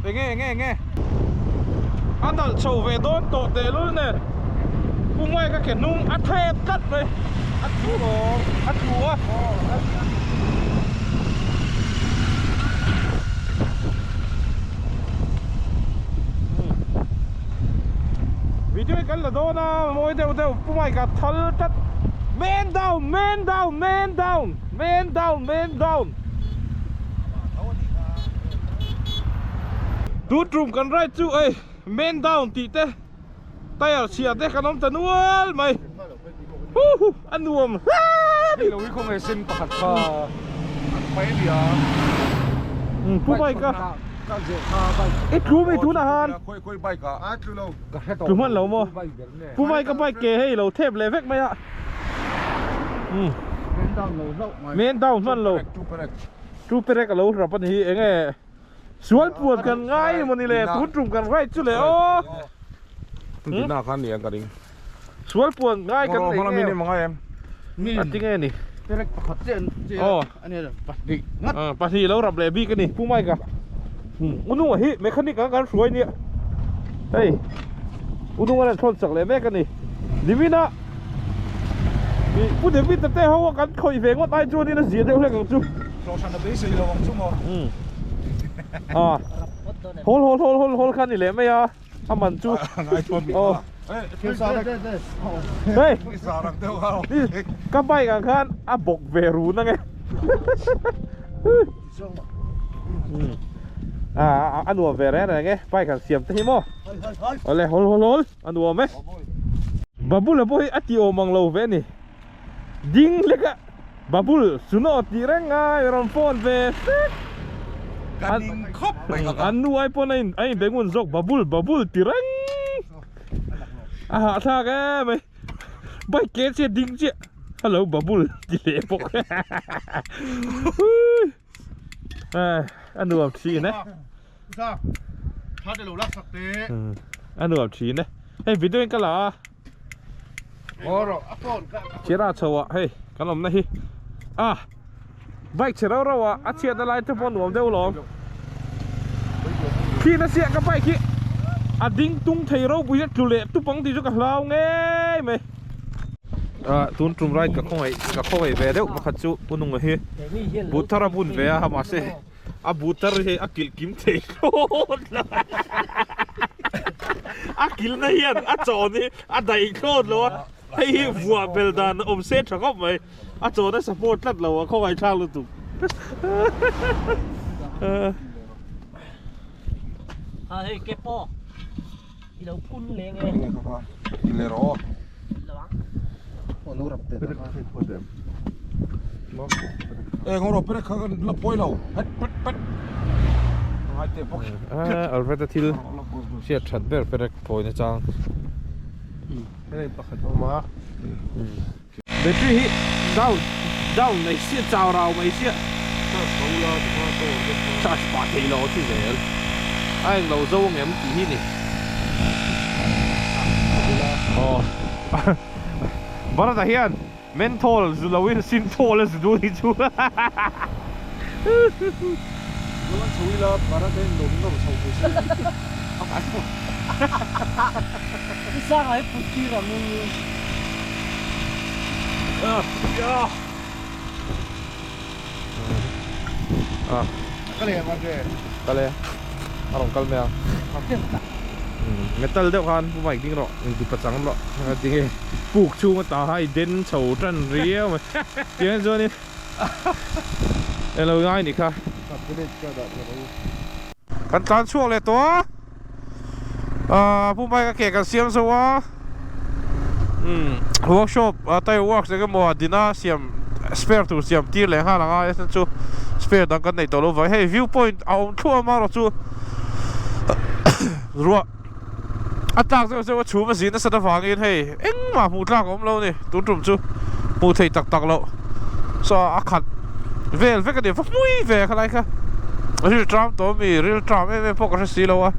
Enge enge enge a nalh chho ve dawn tawh tehlul nen Pu Mike a ke hnung a thep tlat mai a tlu a tlu a. Video hi kan la dawn a mawi deuh deuh Pu Mike a thal tlat Man down man down man down man down man down Tun tum kan ride chu ei man down tih te Tyre chhia te kan awm ta nual mai. Huhu a nuam hle a ni. Hei lo hi khawnge sen pakhat kha an pai a nia. Pu bike a. I tlu mi tunah han. Khawi khawi bike ah. A tlu lo. Tlu hman lo maw. Pu bike a bike ke hei lo thep leh vek mai a. Men down lo hlauh mai. Men down hman lo. Two perek a lo rap a ni hi enge. Sual puan kan ngai emaw ni le tun tum kan right chu le aw. Dina khan ni ang ka ring. Sual puan ngai kan nei nge. Ngai em. A ti nge ni. Perek pakhat che che ani pahnih ngat. Pahnih lo rap leh bik ani Pu Mike a. Ununga hi mechanic ang kan hruai nia. Hei Ununga nen thawn chak leh mek ani. Nimina Pu David a te ho a kan khawih ve ngawt ai chuanin a zia deuh hlek ang chu. Hlawhhran a beisei lo ang chu maw? Umm. Ah. Hawl hawl hawl hawl hawl kha ni leh mai a, a man chu. Ngai chuan mi Oh. Hei. Ka bike ang khan a bawk ve run ange. Ah, a nuam ve reng reng e, bike han siam te hi maw. Awle hawl hawl hawl. A nuam e. Babul a pawh hi a ti awm ang lo ve a ni. Ding hlek a Babul suno tih reng a i rawn phone ve sek. Ka ning khawp mai ka An nu ai pawn a in a in be ngun zawk Babul Babul ti reng. A hahthlak em mai. Bike ke chiah ding chiah. Hello Babul ti leh bawk. A nuam thin e. A nuam thin e. Hei video in ka la a. Chera chho ah hei kan awmna hi. A bike chhe rau rau ah a chhiatna lai te pawh nuam deuh lawm. Khi na siah ka bike hi a ding tung thei ropui hi a tlu leh tup ang tih chu ka hlau ngei mai. Ah tun tum ride ka khawngaih ka khawngaih ve deuh pakhat chu Pu Nunga hi but thar a bun ve a mahse a but thar hi a kilh kim thei thlawt lo a kilhna hian a chawn hi a daih thlawt lo a hei hi vuah bel dan awm se tha khawp mai a chawn a support tlat lo a khawngaih thlak lutuk. Ha hei ke pawh. I lo phun leng e. I le rawh aw. Lo ang. Aw no rap te ta kha. E ngawr perek kha kan la pawi lo. Het pet pet. Ngai te bawk. Alfred a thil hriat that ber perek thawi na chang. Hei pakhat a awm a. Battery hi down down mai sia chau rau mai sia. Charge tho la ti kha power vek kha. Charge pah thei lo thi zel. A eng lo zo ang em tih hi ni. Aw. Bharat-a hian menthol zu loin synthol a zu duh ni chu. Chuan chho ila Bharat a in lo nawr chho mai se. I sang ai put tir ang u. Ka leh ang che. Ka leh a rawn kal mai ang. Metal deuh khan pu Mike ding rawh inti pachang rawh tinge puk chhung ata kha i den chho tan riau mai tiang chuanin eng lo ngai nih kha. Kan tlan chhuak leh tawh a, ahh pu Mike a ke kan siam zo a, umm workshop tyre works eng emaw dina siam spare tur siam tir leh nghal ang a chuan chu spare dang kan neih tawh lo vang hei view point a awm thluah amaherawh chu ruah a tlak zeuh zeuh a chhum a zin nasat avangin hei engmah hmuh tlak a awm lo a ni tun tum chu hmuh theih tak tak loh saw a khat vel vek a ni va hmui ve khalai kha ril tram tawh ami ril tram em em pawh ka hre si lo a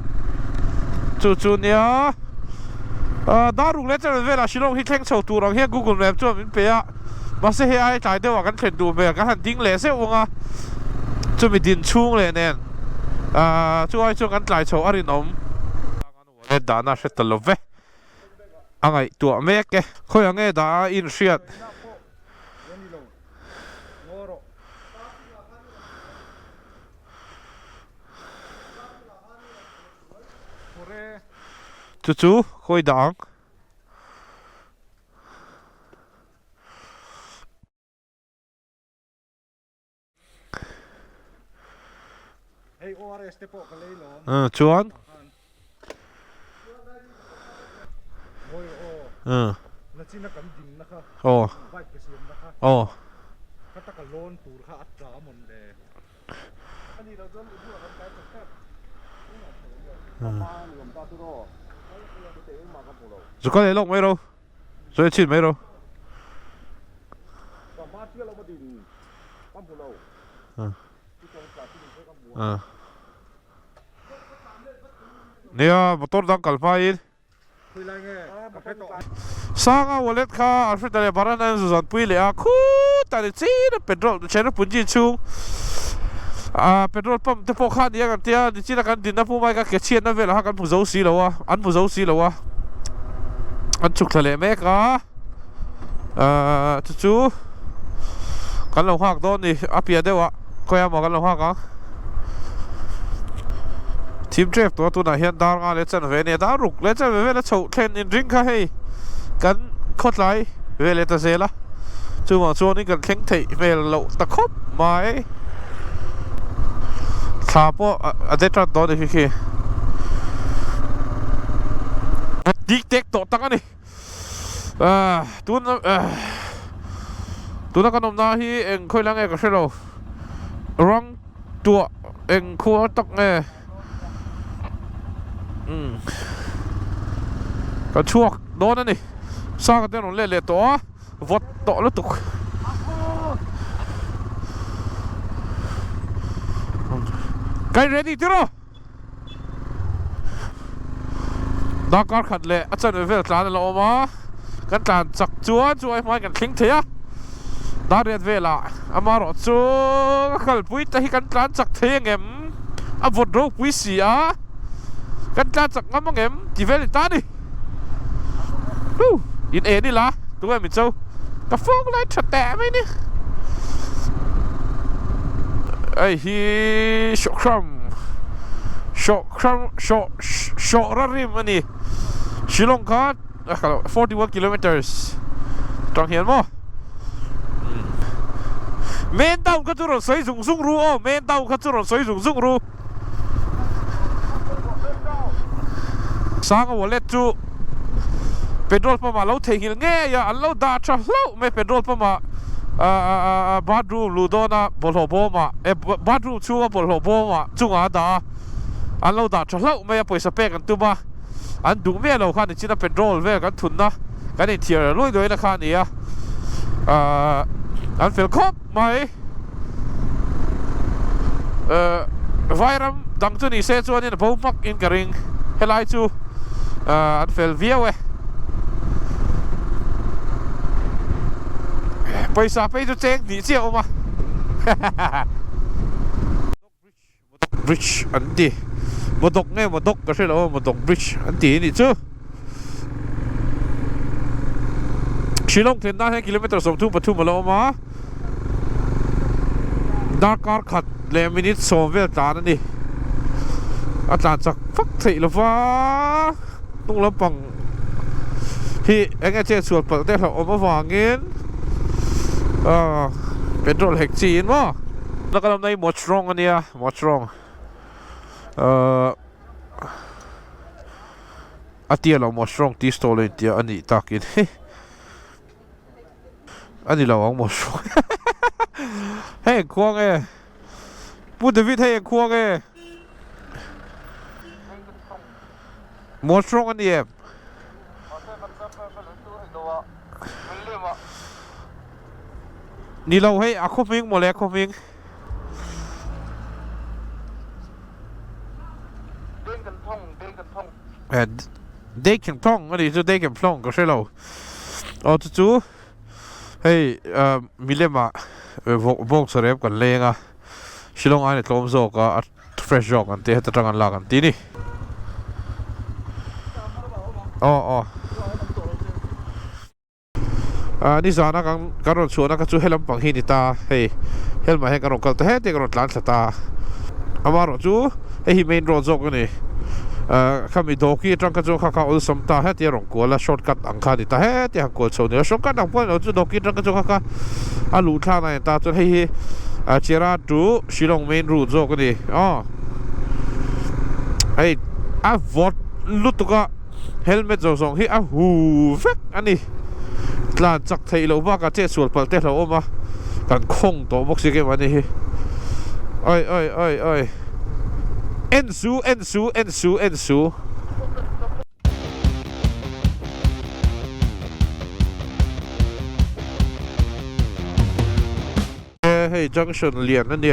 chu chu nia ah dar ruk leh channel velah Shillong hi thleng chho tur ang hian Google map chuan min pe a mahse hei ai tlai deuhah kan thlen duh hmel kan han ding leh zeuh ang a chumi din chhung leh nen ah chu ai chuan kan tlai chho a rinawm. He dahna hre ta lo ve. A ngaihtuah mek e. Khawiah nge dah a inhriat? Chu chu khawi dah ang? Hei ORS te pawh ka lei lawm. Ờ chuan. Ngawi aw. Ờ. Nachina kan ding na kha. Aw. Bike ka siam na kha. Aw. Kha taka lawn tur kha a tla mawn le. Ani lo chuan i bulah kan kai tak tak. Zu ka lei lawk mai ro. Sawi chhin mai ro. Nia motor dang kal hmain. Sanga wallet kha Alfred leh Baran an zu zanpui leh a, khutah ni chin a petrol Cherrapunji chhung ah petrol pump te pawh kha a ni a kan tia nichina kan dinna hmu mai kha ke chhiatna velah kha kan hmu zo si lo a, an hmu zo si lo a, an chhuk thla leh mek a, ah chu chu kan lo nghak dawn ni a piah deuh ah khawiah maw kan lo nghak ang thim tep tawh a tunah hian dar nga leh chanve a nia dar ruk leh chanve vel a chhoh thlen inring kha hei kan khawtlai ve leh ta zel a chuvang chuanin kan thleng theih hmel loh ta khawp mai thla pawh a de tan tawh a ni khi khi dik tek tawh tak a ni ah tun tuna kan awmna hi eng khawi lang nge ka hre lo rang tuah eng khua tak nge umm ka chhuak dawn a ni sanga te an rawn let leh tawh a vawt tawh lutuk ka in ready tiraw Darkar khat leh a chanve vel tlan a la awm a, kan tlan chak chuan chu ai hmai kan thleng thei a, dar riat velah amaherawh chu ka kalpui te hi kan tlan chak thei angem, a vawt ropui si a, kan tlan chak ngam angem ti vel i ta ni. Huh! In en ila tunge min cho ka fawk lai tha teh mai ni. Hei hi Shawhkram Shawhkram Shawh Shawhra rim a ni. Shillong kha 41 kilometers tang hian maw. Main town kha chu rawn sawi zung zung ru aw main town kha chu rawn sawi zung zung ru. Sanga wallet chu petrol pump ah lo theihnghilh ngei a, an lo dah tha hlauh mai petrol pump ah ahh bathroom luh dawn a bawlhhlawh bawm ah eh bathroom chhunga bawlhhlawh bawm ah chungah a dah a, an lo dah tha hlauh mai a pawisa pek an tum a, an duh miah lo khan nichina petrol vel kan thunna. Kan inthiar luai luai na kha a ni a, ahh an fel khawp mai. Ehh vairam dang chu ni se chuanin a bo hmak in ka ring, helai chu ahh an fel viau e. Pawisa phei chu cheng hnih chiah a awm a, hahaha. Bridge an ti Modok nge Modok ka hre lo a Modok Bridge an ti anih chu Shillong thlen nan hian kilometer 33 a lo awm a darkar khat leh minute 10 vel tlan a ni a tlan chak vak theih lova hnung lampang hi eng nge chet sual palh te hlauhawm avangin ah petrol hek chi in maw na ka lamna hi Mawchrong a nia Mawchrong ahh a tia lo Mawchrong tea stall a intia a nih takin a ni lo ang Mawchrong hei engkhua nge Pu David hei engkhua nge. Mualhrawng a ni em? Ni lo hei a khaw hming mawle a khaw hming. Deikenthong a nih chu Deikenphlong ka hre lo. Aw chu chu hei milema vawk sarep kan leng a Shillong aiin a tlawm zawk a. Fresh zawk an ti heta tang an lak an ti ni. Aw aw. Ah nizana kan kan rawn chhuahna kha chu helam pang hi ni ta hei helmah hian kan rawn kal ta heti kan rawn tlan thla ta. Amaherawh chu hei hi main road zawk a ni. Ah khami dawki atang kha chuan kha kha awlsam ta heti a rawn kual a shortcut ang kha a ni ta heti a han kual chho ni a shortcut ang pawh a ni lo chu dawki atang kha chuan kha kha a luh thlak na a ni ta chuan hei hi ah Chera to Shillong main route zawk a ni aw hei a vawt lutuk a helmet zawng zawng hi a hu vek a ni tlan chak theih loh bakah chet sual palh te a hlauhawm a kan khawng tawh bawk si keimah ni hi oi oi oi oi en su en su en su en su. Hei junction lian a ni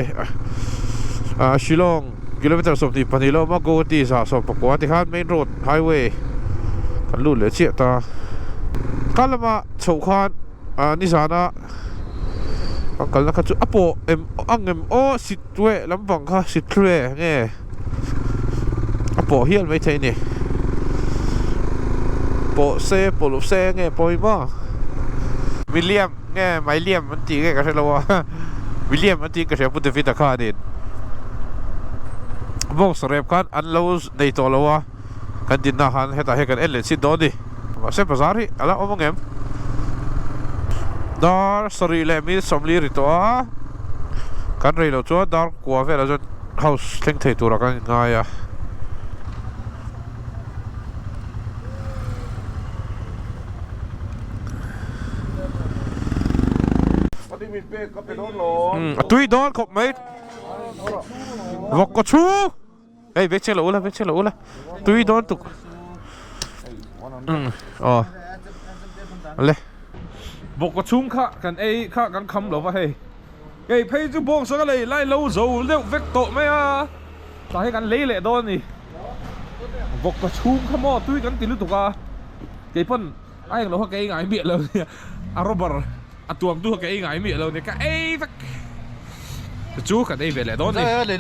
a Shillong kilometer 22 lo awm a Guwahati 119 tikhan main road highway kan lut leh chiah ta ka lama chhoh khan nizana kan kalna kha chu a pawh em ang em aw sitwe lampang kha sitwe nge a pawh hial maithei a ni pawh se pawh loh se nge pawimawh William. Nge mai liam an tih nge ka hre lo a William an tih ka hria Pu David a khanin box rep khan an lo nei tawh lo a kan dinna khan hetah hian kan en leh chin dawn a ni mahse bazar hi a la awm ang em dar sarih leh minute sawmli ri tawh a kan rei loh chuan dar kua velah chuan house thleng thei turah kan inngai a. A tui dawn khawp mai vawk kaw chhu hei ve che lo ula ve che lo ula tui dawn tuk aw le vawk kaw chhung kha kan ei kha kan kham lo va hei kei phei chu bawng sanga lei lai lo zo deuh vek tawh mai a. Tah hi kan lei leh dawn a ni. Vawk ka chhung kha maw tui kan ti lutuk a, keipawn a englo kha ka ei ngai miah lo nia, a rubber a tuam tu kha ka ei ngai miah lo nia, ka ei vek. Chu kan ei ve leh dawn a ni.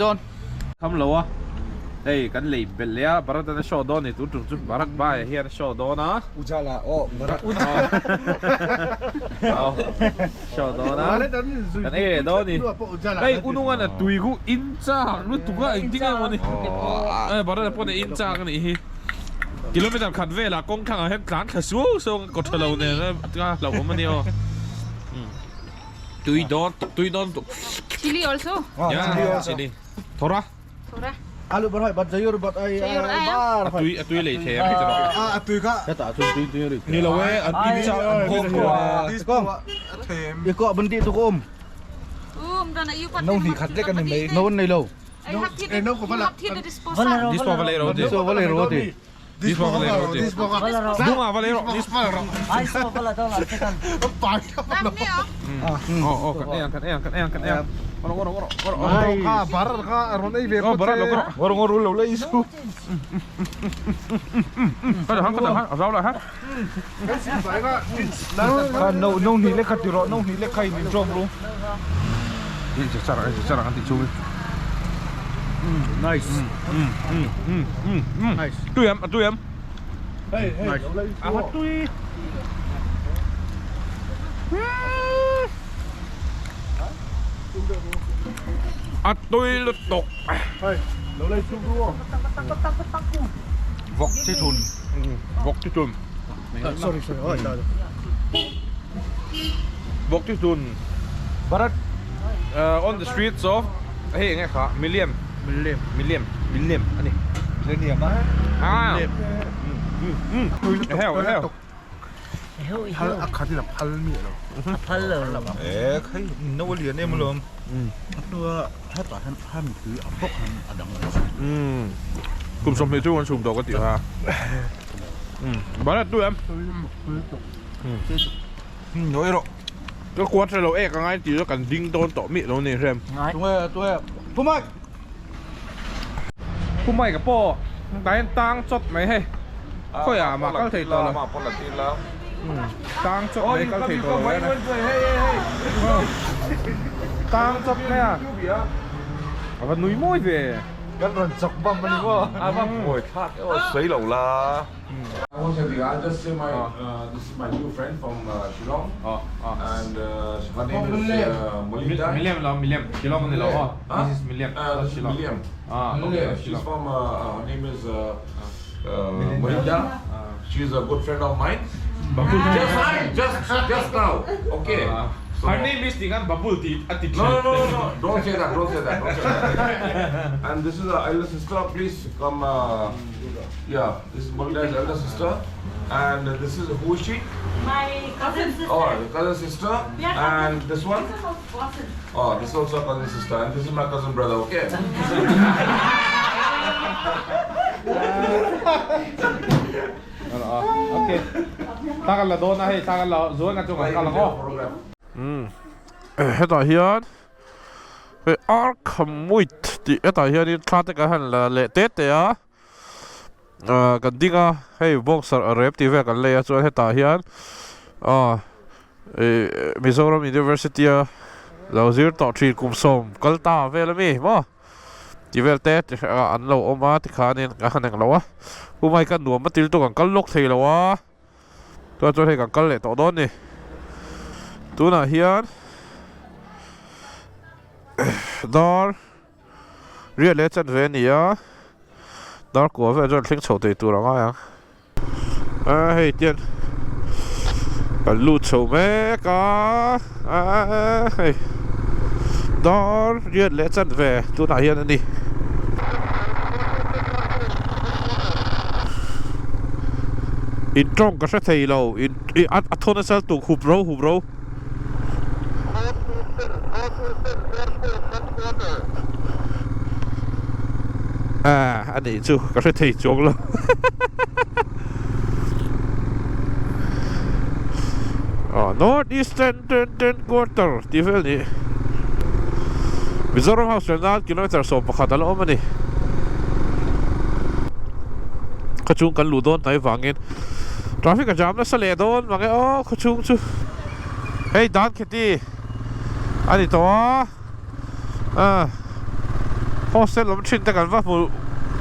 Kham lo a, hei kan lei belh leh a, Bharat an a show dawn a ni tun tum chu Bharat Bhai hian a show dawn a. Ujala aw Bharat. Show dawn a kan ei leh dawn ni hei unungan a tui khu in chak lutuk a engtin nge maw ni eh barrel pawh in chak a nih hi kilometer khat velah kawng thlangah hian tlan thla suau suau ang kaw tha lo nen a hlauhawm a nia aw tui dawn tui dawn tuk Chili also. Ya chili thora. Alu bar hai bat jayur bat ai bar a tui a tui lei thei a khi chu a tui kha heta chuan tui tui ri ni lo e an in cha an khawk ko i ko ban ti tu ko um Um dan a yu pat no ni khat lek ani mai no nei lo e no ko vala dispo vale ro ti so vale ro ti This va lei rawh ti. Dungah va lei rawh. Aw aw kan ei ang kan ei ang kan ei ang kan ei ang. Rawh rawh rawh rawh rawh. Kha bar kha a rawn ei ve phawt che. Rawh rawh rawh lo lei su. Ka dah ka dah a zau lah ha. Kha no no hnih lek kha ti rawh no hnih lek kha in inṭawm ru. In che char che char an ti chu. Nice. Nice. Tui em a tui em. Hey hey. A va tui. A tui lutuk. Hey lo lei chhung ru aw. Vawk chi thun. Vawk chi thun. Sorry sorry oi da. Vawk chi thun. Bharat on the streets of hei enge kha Miliam. Miliam. Miliam. Miliam ani. Millennium a. Ah. Heo heo. Phal a khat in a phal mi alo. A phal lo. E khai no a lian em alawm. A hnua hetah hian ham tui a bawk han a dang lo. Kum sawmhnih chu an chhum tawh ka tih kha. Bharat tu em? Nawi rawh. Ka kuat hre lo ek angai tih chu kan ding dawn tawh miah lo ni hrem. Tunge tunge Pumai. Pumai ka pawh tah hian tang chawt mai hei. Khawiah mah kal thei tawh lo. Tang chawt mai kal thei tawh lo hian a. Tang chawt mai a. A va nui mawi ve. Kan rawn chawk bam a ni maw? A va buai thlak em a sawi lo la. I just say my this is my new friend from Shillong and her name is Melinda. Miliam lo Miliam Shillong a ni lo aw. This is Miliam not Shillong. Miliam. She's from her name is Melinda. She is a good friend of mine. Just just just now. Okay. So, her name is tingan Babul ti a ti No no no no don't say that don't say that don't say that. And this is our elder sister please come yeah this is Melinda's elder sister and this is who is she? My cousin sister. Oh, the cousin sister. And this one? This is also cousin. Oh, this is also cousin sister and this is my cousin brother, okay? Okay. Thla kan la dawn a hei thla kan la zuan kan chungah kal ang aw. Hetah hian hei Arkhamuit tih hetah hianin thla te kan han la leh te te a. Ah kan ding a hei boxer a rep tih vel kan lei a chuan hetah hian ah ih Mizoram University a lo zir tawh thin kum sawm kal ta vel ami maw tih vel te ti hreh ah an lo awm a tikhanin ka han englo a humai ka nuam a til chu kan kal lawk thei lo a. Chuan chuan hei kan kal leh tawh dawn ni. Tunah hian dar riat leh chan ve a ni a, dar kua vel chuan thleng chho thei tur a ngai ang. A hei tian kan lut chho mek a, a hei dar riat leh chan ve tunah hian a ni. In tawng ka hre thei lo in a thawn a sal tuk hup ro hup ro. A nih chu ka hre thei chuang lo. Aw North Eastern Ten Quarter tih vel nih Mizoram House vel nan kilometer 11 a la awm a ni. Khawchhung kan luh dawn hnai vangin traffic a jam nasa leh dawn mange aw khawchhung chu hei dan kheti a ni tawh a ah hostel awm thin te kan va hmu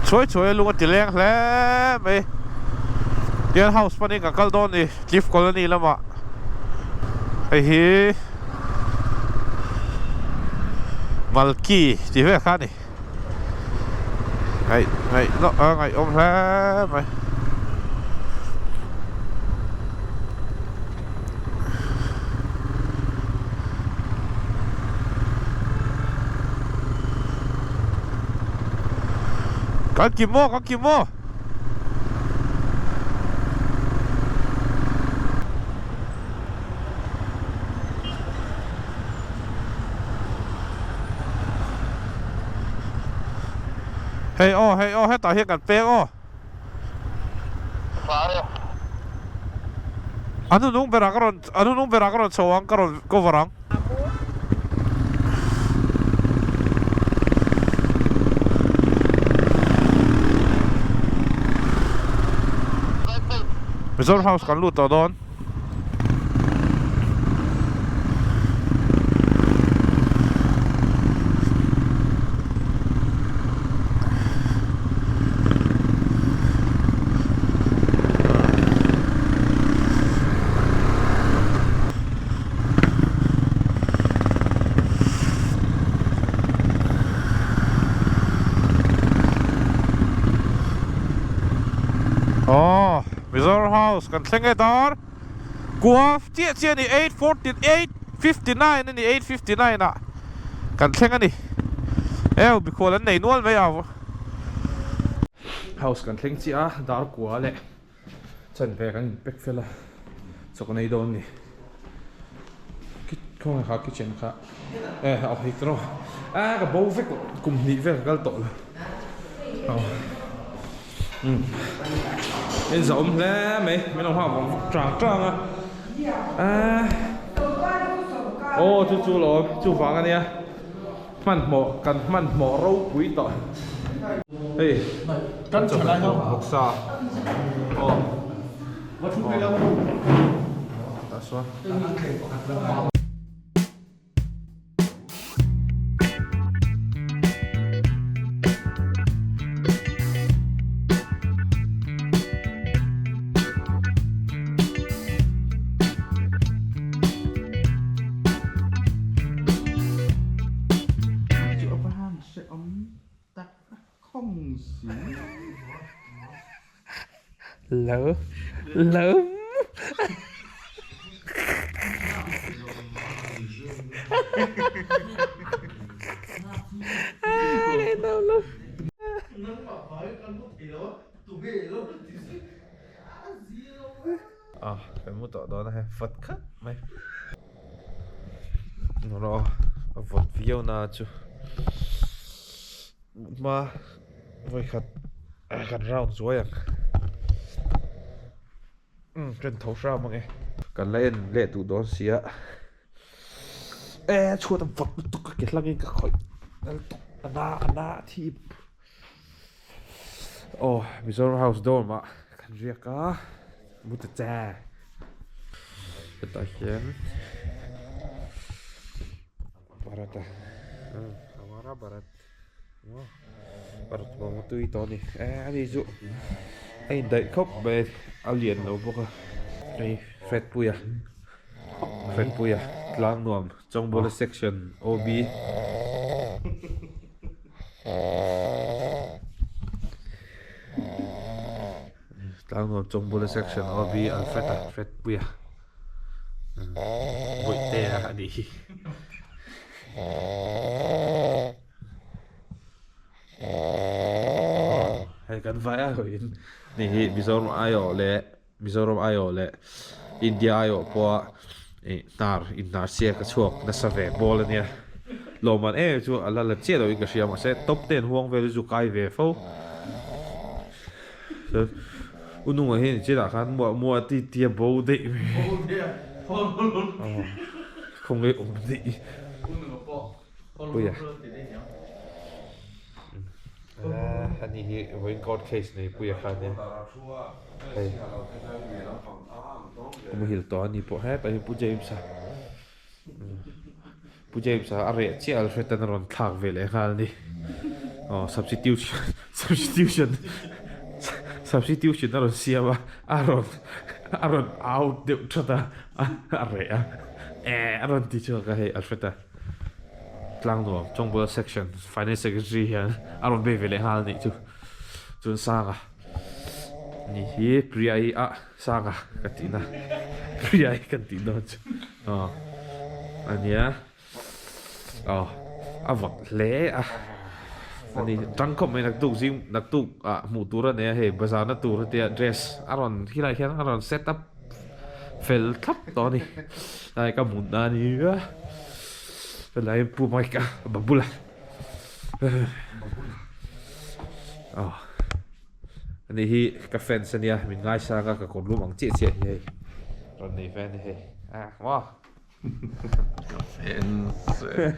chhuai chhuai a lung a ti leng hle mai tian house panin kan kal dawn a ni Chief Colony lamah hei hi Malki tih vel kha a ni. Ngaih ngaih nawh a ngaihawm hle mai. Kan kim maw kan kim maw. Hei aw hei aw hetah hian kan peng aw. A hnunung berah ka rawn a hnunung berah ka rawn chho ang ka rawn cover ang. Mizoram House kan lut tawh dawn. Aw Mizoram House kan thleng e dar kua chiah chiah a ni 8:48:59 a ni 8:59 ah kan thleng a ni eu mikhual an nei nual mai a House kan thleng chiah a dar kua leh Chan ve kan in pack fel a chawk nei dawn ni khawnge kha kitchen kha e a hei tawh a ka bo vek kum hnih vel ka kal tawh lo aw um in za awm hle mai min lo nghak vang tang tang a aw chu chu lo awm chu vang ania hmanhmawh kan hmanhmawh ropui tawh hei kan chawhmeh vawksa aw tah sawn. Love love Ah, kan mu tawh dawn a hei vawt khat mai. Rawh a vawt viau na chu hma vawikhat kan round zuai ang. Umm kan tho hram ang e. Kan la en leh duh dawn sia. E chhuat a vawt lutuk a ke hlangin ka khawih lutuk a na a na a thip. Aw Mizoram house dorm ah kan riak a mu ta che hetah hian Bharat a Hamara Bharat Bharat vang a tui tawh a ni e ani chu a indaih khawp mai a lian lo bawk a hei fat puia fat puia tlang nuam Chawngbawla section OB. Tlangnuam Chawngbula section OB Alfred a Fred Puia Bawihtea a nih hi. Hei kan vai a hawiin ni hi Mizoram aiawh leh Mizoram aiawh leh India aiawh pawha ih hnar inhnar siak a chhuak nasa ve bawl a nia. Lawmman em chu a la la chiah loin ka hria mahse top ten huang vel hi chu kai ve fo. Chuan u nungah hian chinah khan muah muah ti tia bo daih mai. Khawngaih awm daih. Puia. Ani hi vawiin court case nei puia kha ania hei a muhil tawh ani pawh hetah hian pu James a pu James a a reh chiah alfred an a rawn thlak ve leh nghal a ni aw substitution substitution substitution a rawn siam a a rawn a rawn out deuh that a a reh a eh a rawn ti chhuak a hei alfred a. Tlangnuam Chawngbawla section finance secretary hian a rawn bei ve leh nghal a nih chu chuan Sanga ni hi Priya hi ah Sanga ka tih na Priya hi kan tih dawn chu aw a nia aw a vawt hle a ani tang khawp mai naktuk zing naktuk ah hmuh tur a nei a hei bazar na tur te dress a rawn khilai hian a rawn set up fel thlap tawh a ni lai ka hmun a ni a helai pu mike a babula aw. Ani hi ka fans ania min ngaisang a ka kawr lum ang chiah chiah hi hei rawn nei ve a ni hei ah maw. Ka fans e.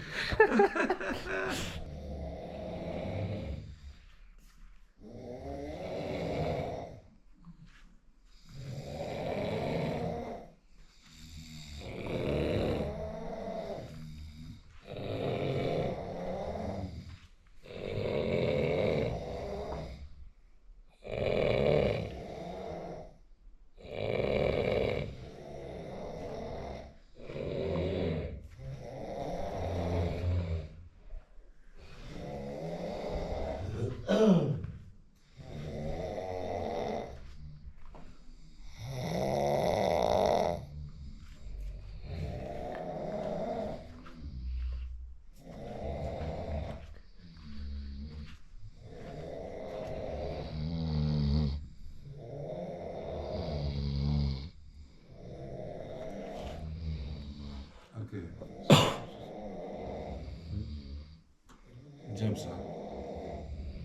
James a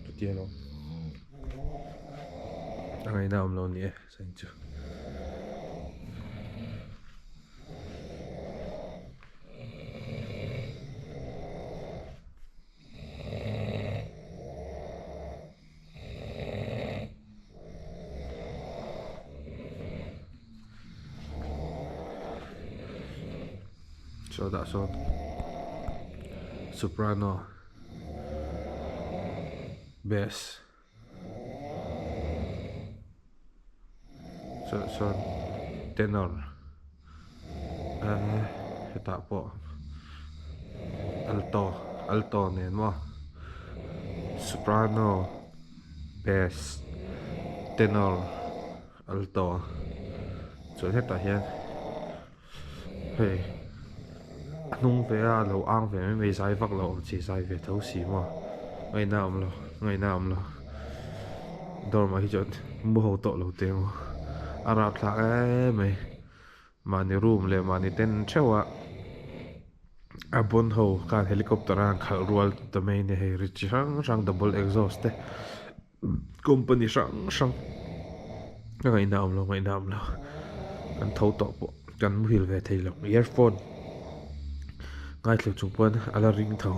chutia lo a ngaihna awm lo a ni e sain chu. Sawtah sawn soprano bass sawtah sawn tenor ahh hetah pawh alto alto nen maw soprano bass tenor alto chuan hetah hian hei a hnung ve a lo ang ve mai mai zai vak lo awm chi zai ve tho si maw ngaihna a awm lo ngaihna a awm lo dawr mah hi chuan mu ho tawh lo teh ang a rapthlak em mai mahni room leh mahni tent theuh a a bon ho khan helicopter a han khalh rual ta mai a ni hei ri chi hrang hrang double exhaust te. Company hrang hrang ka ngaihna awm lo ngaihna awm lo kan tho tawh pawh kan muhil ve thei lo earphone ngaithla chung pawn a la ring tho.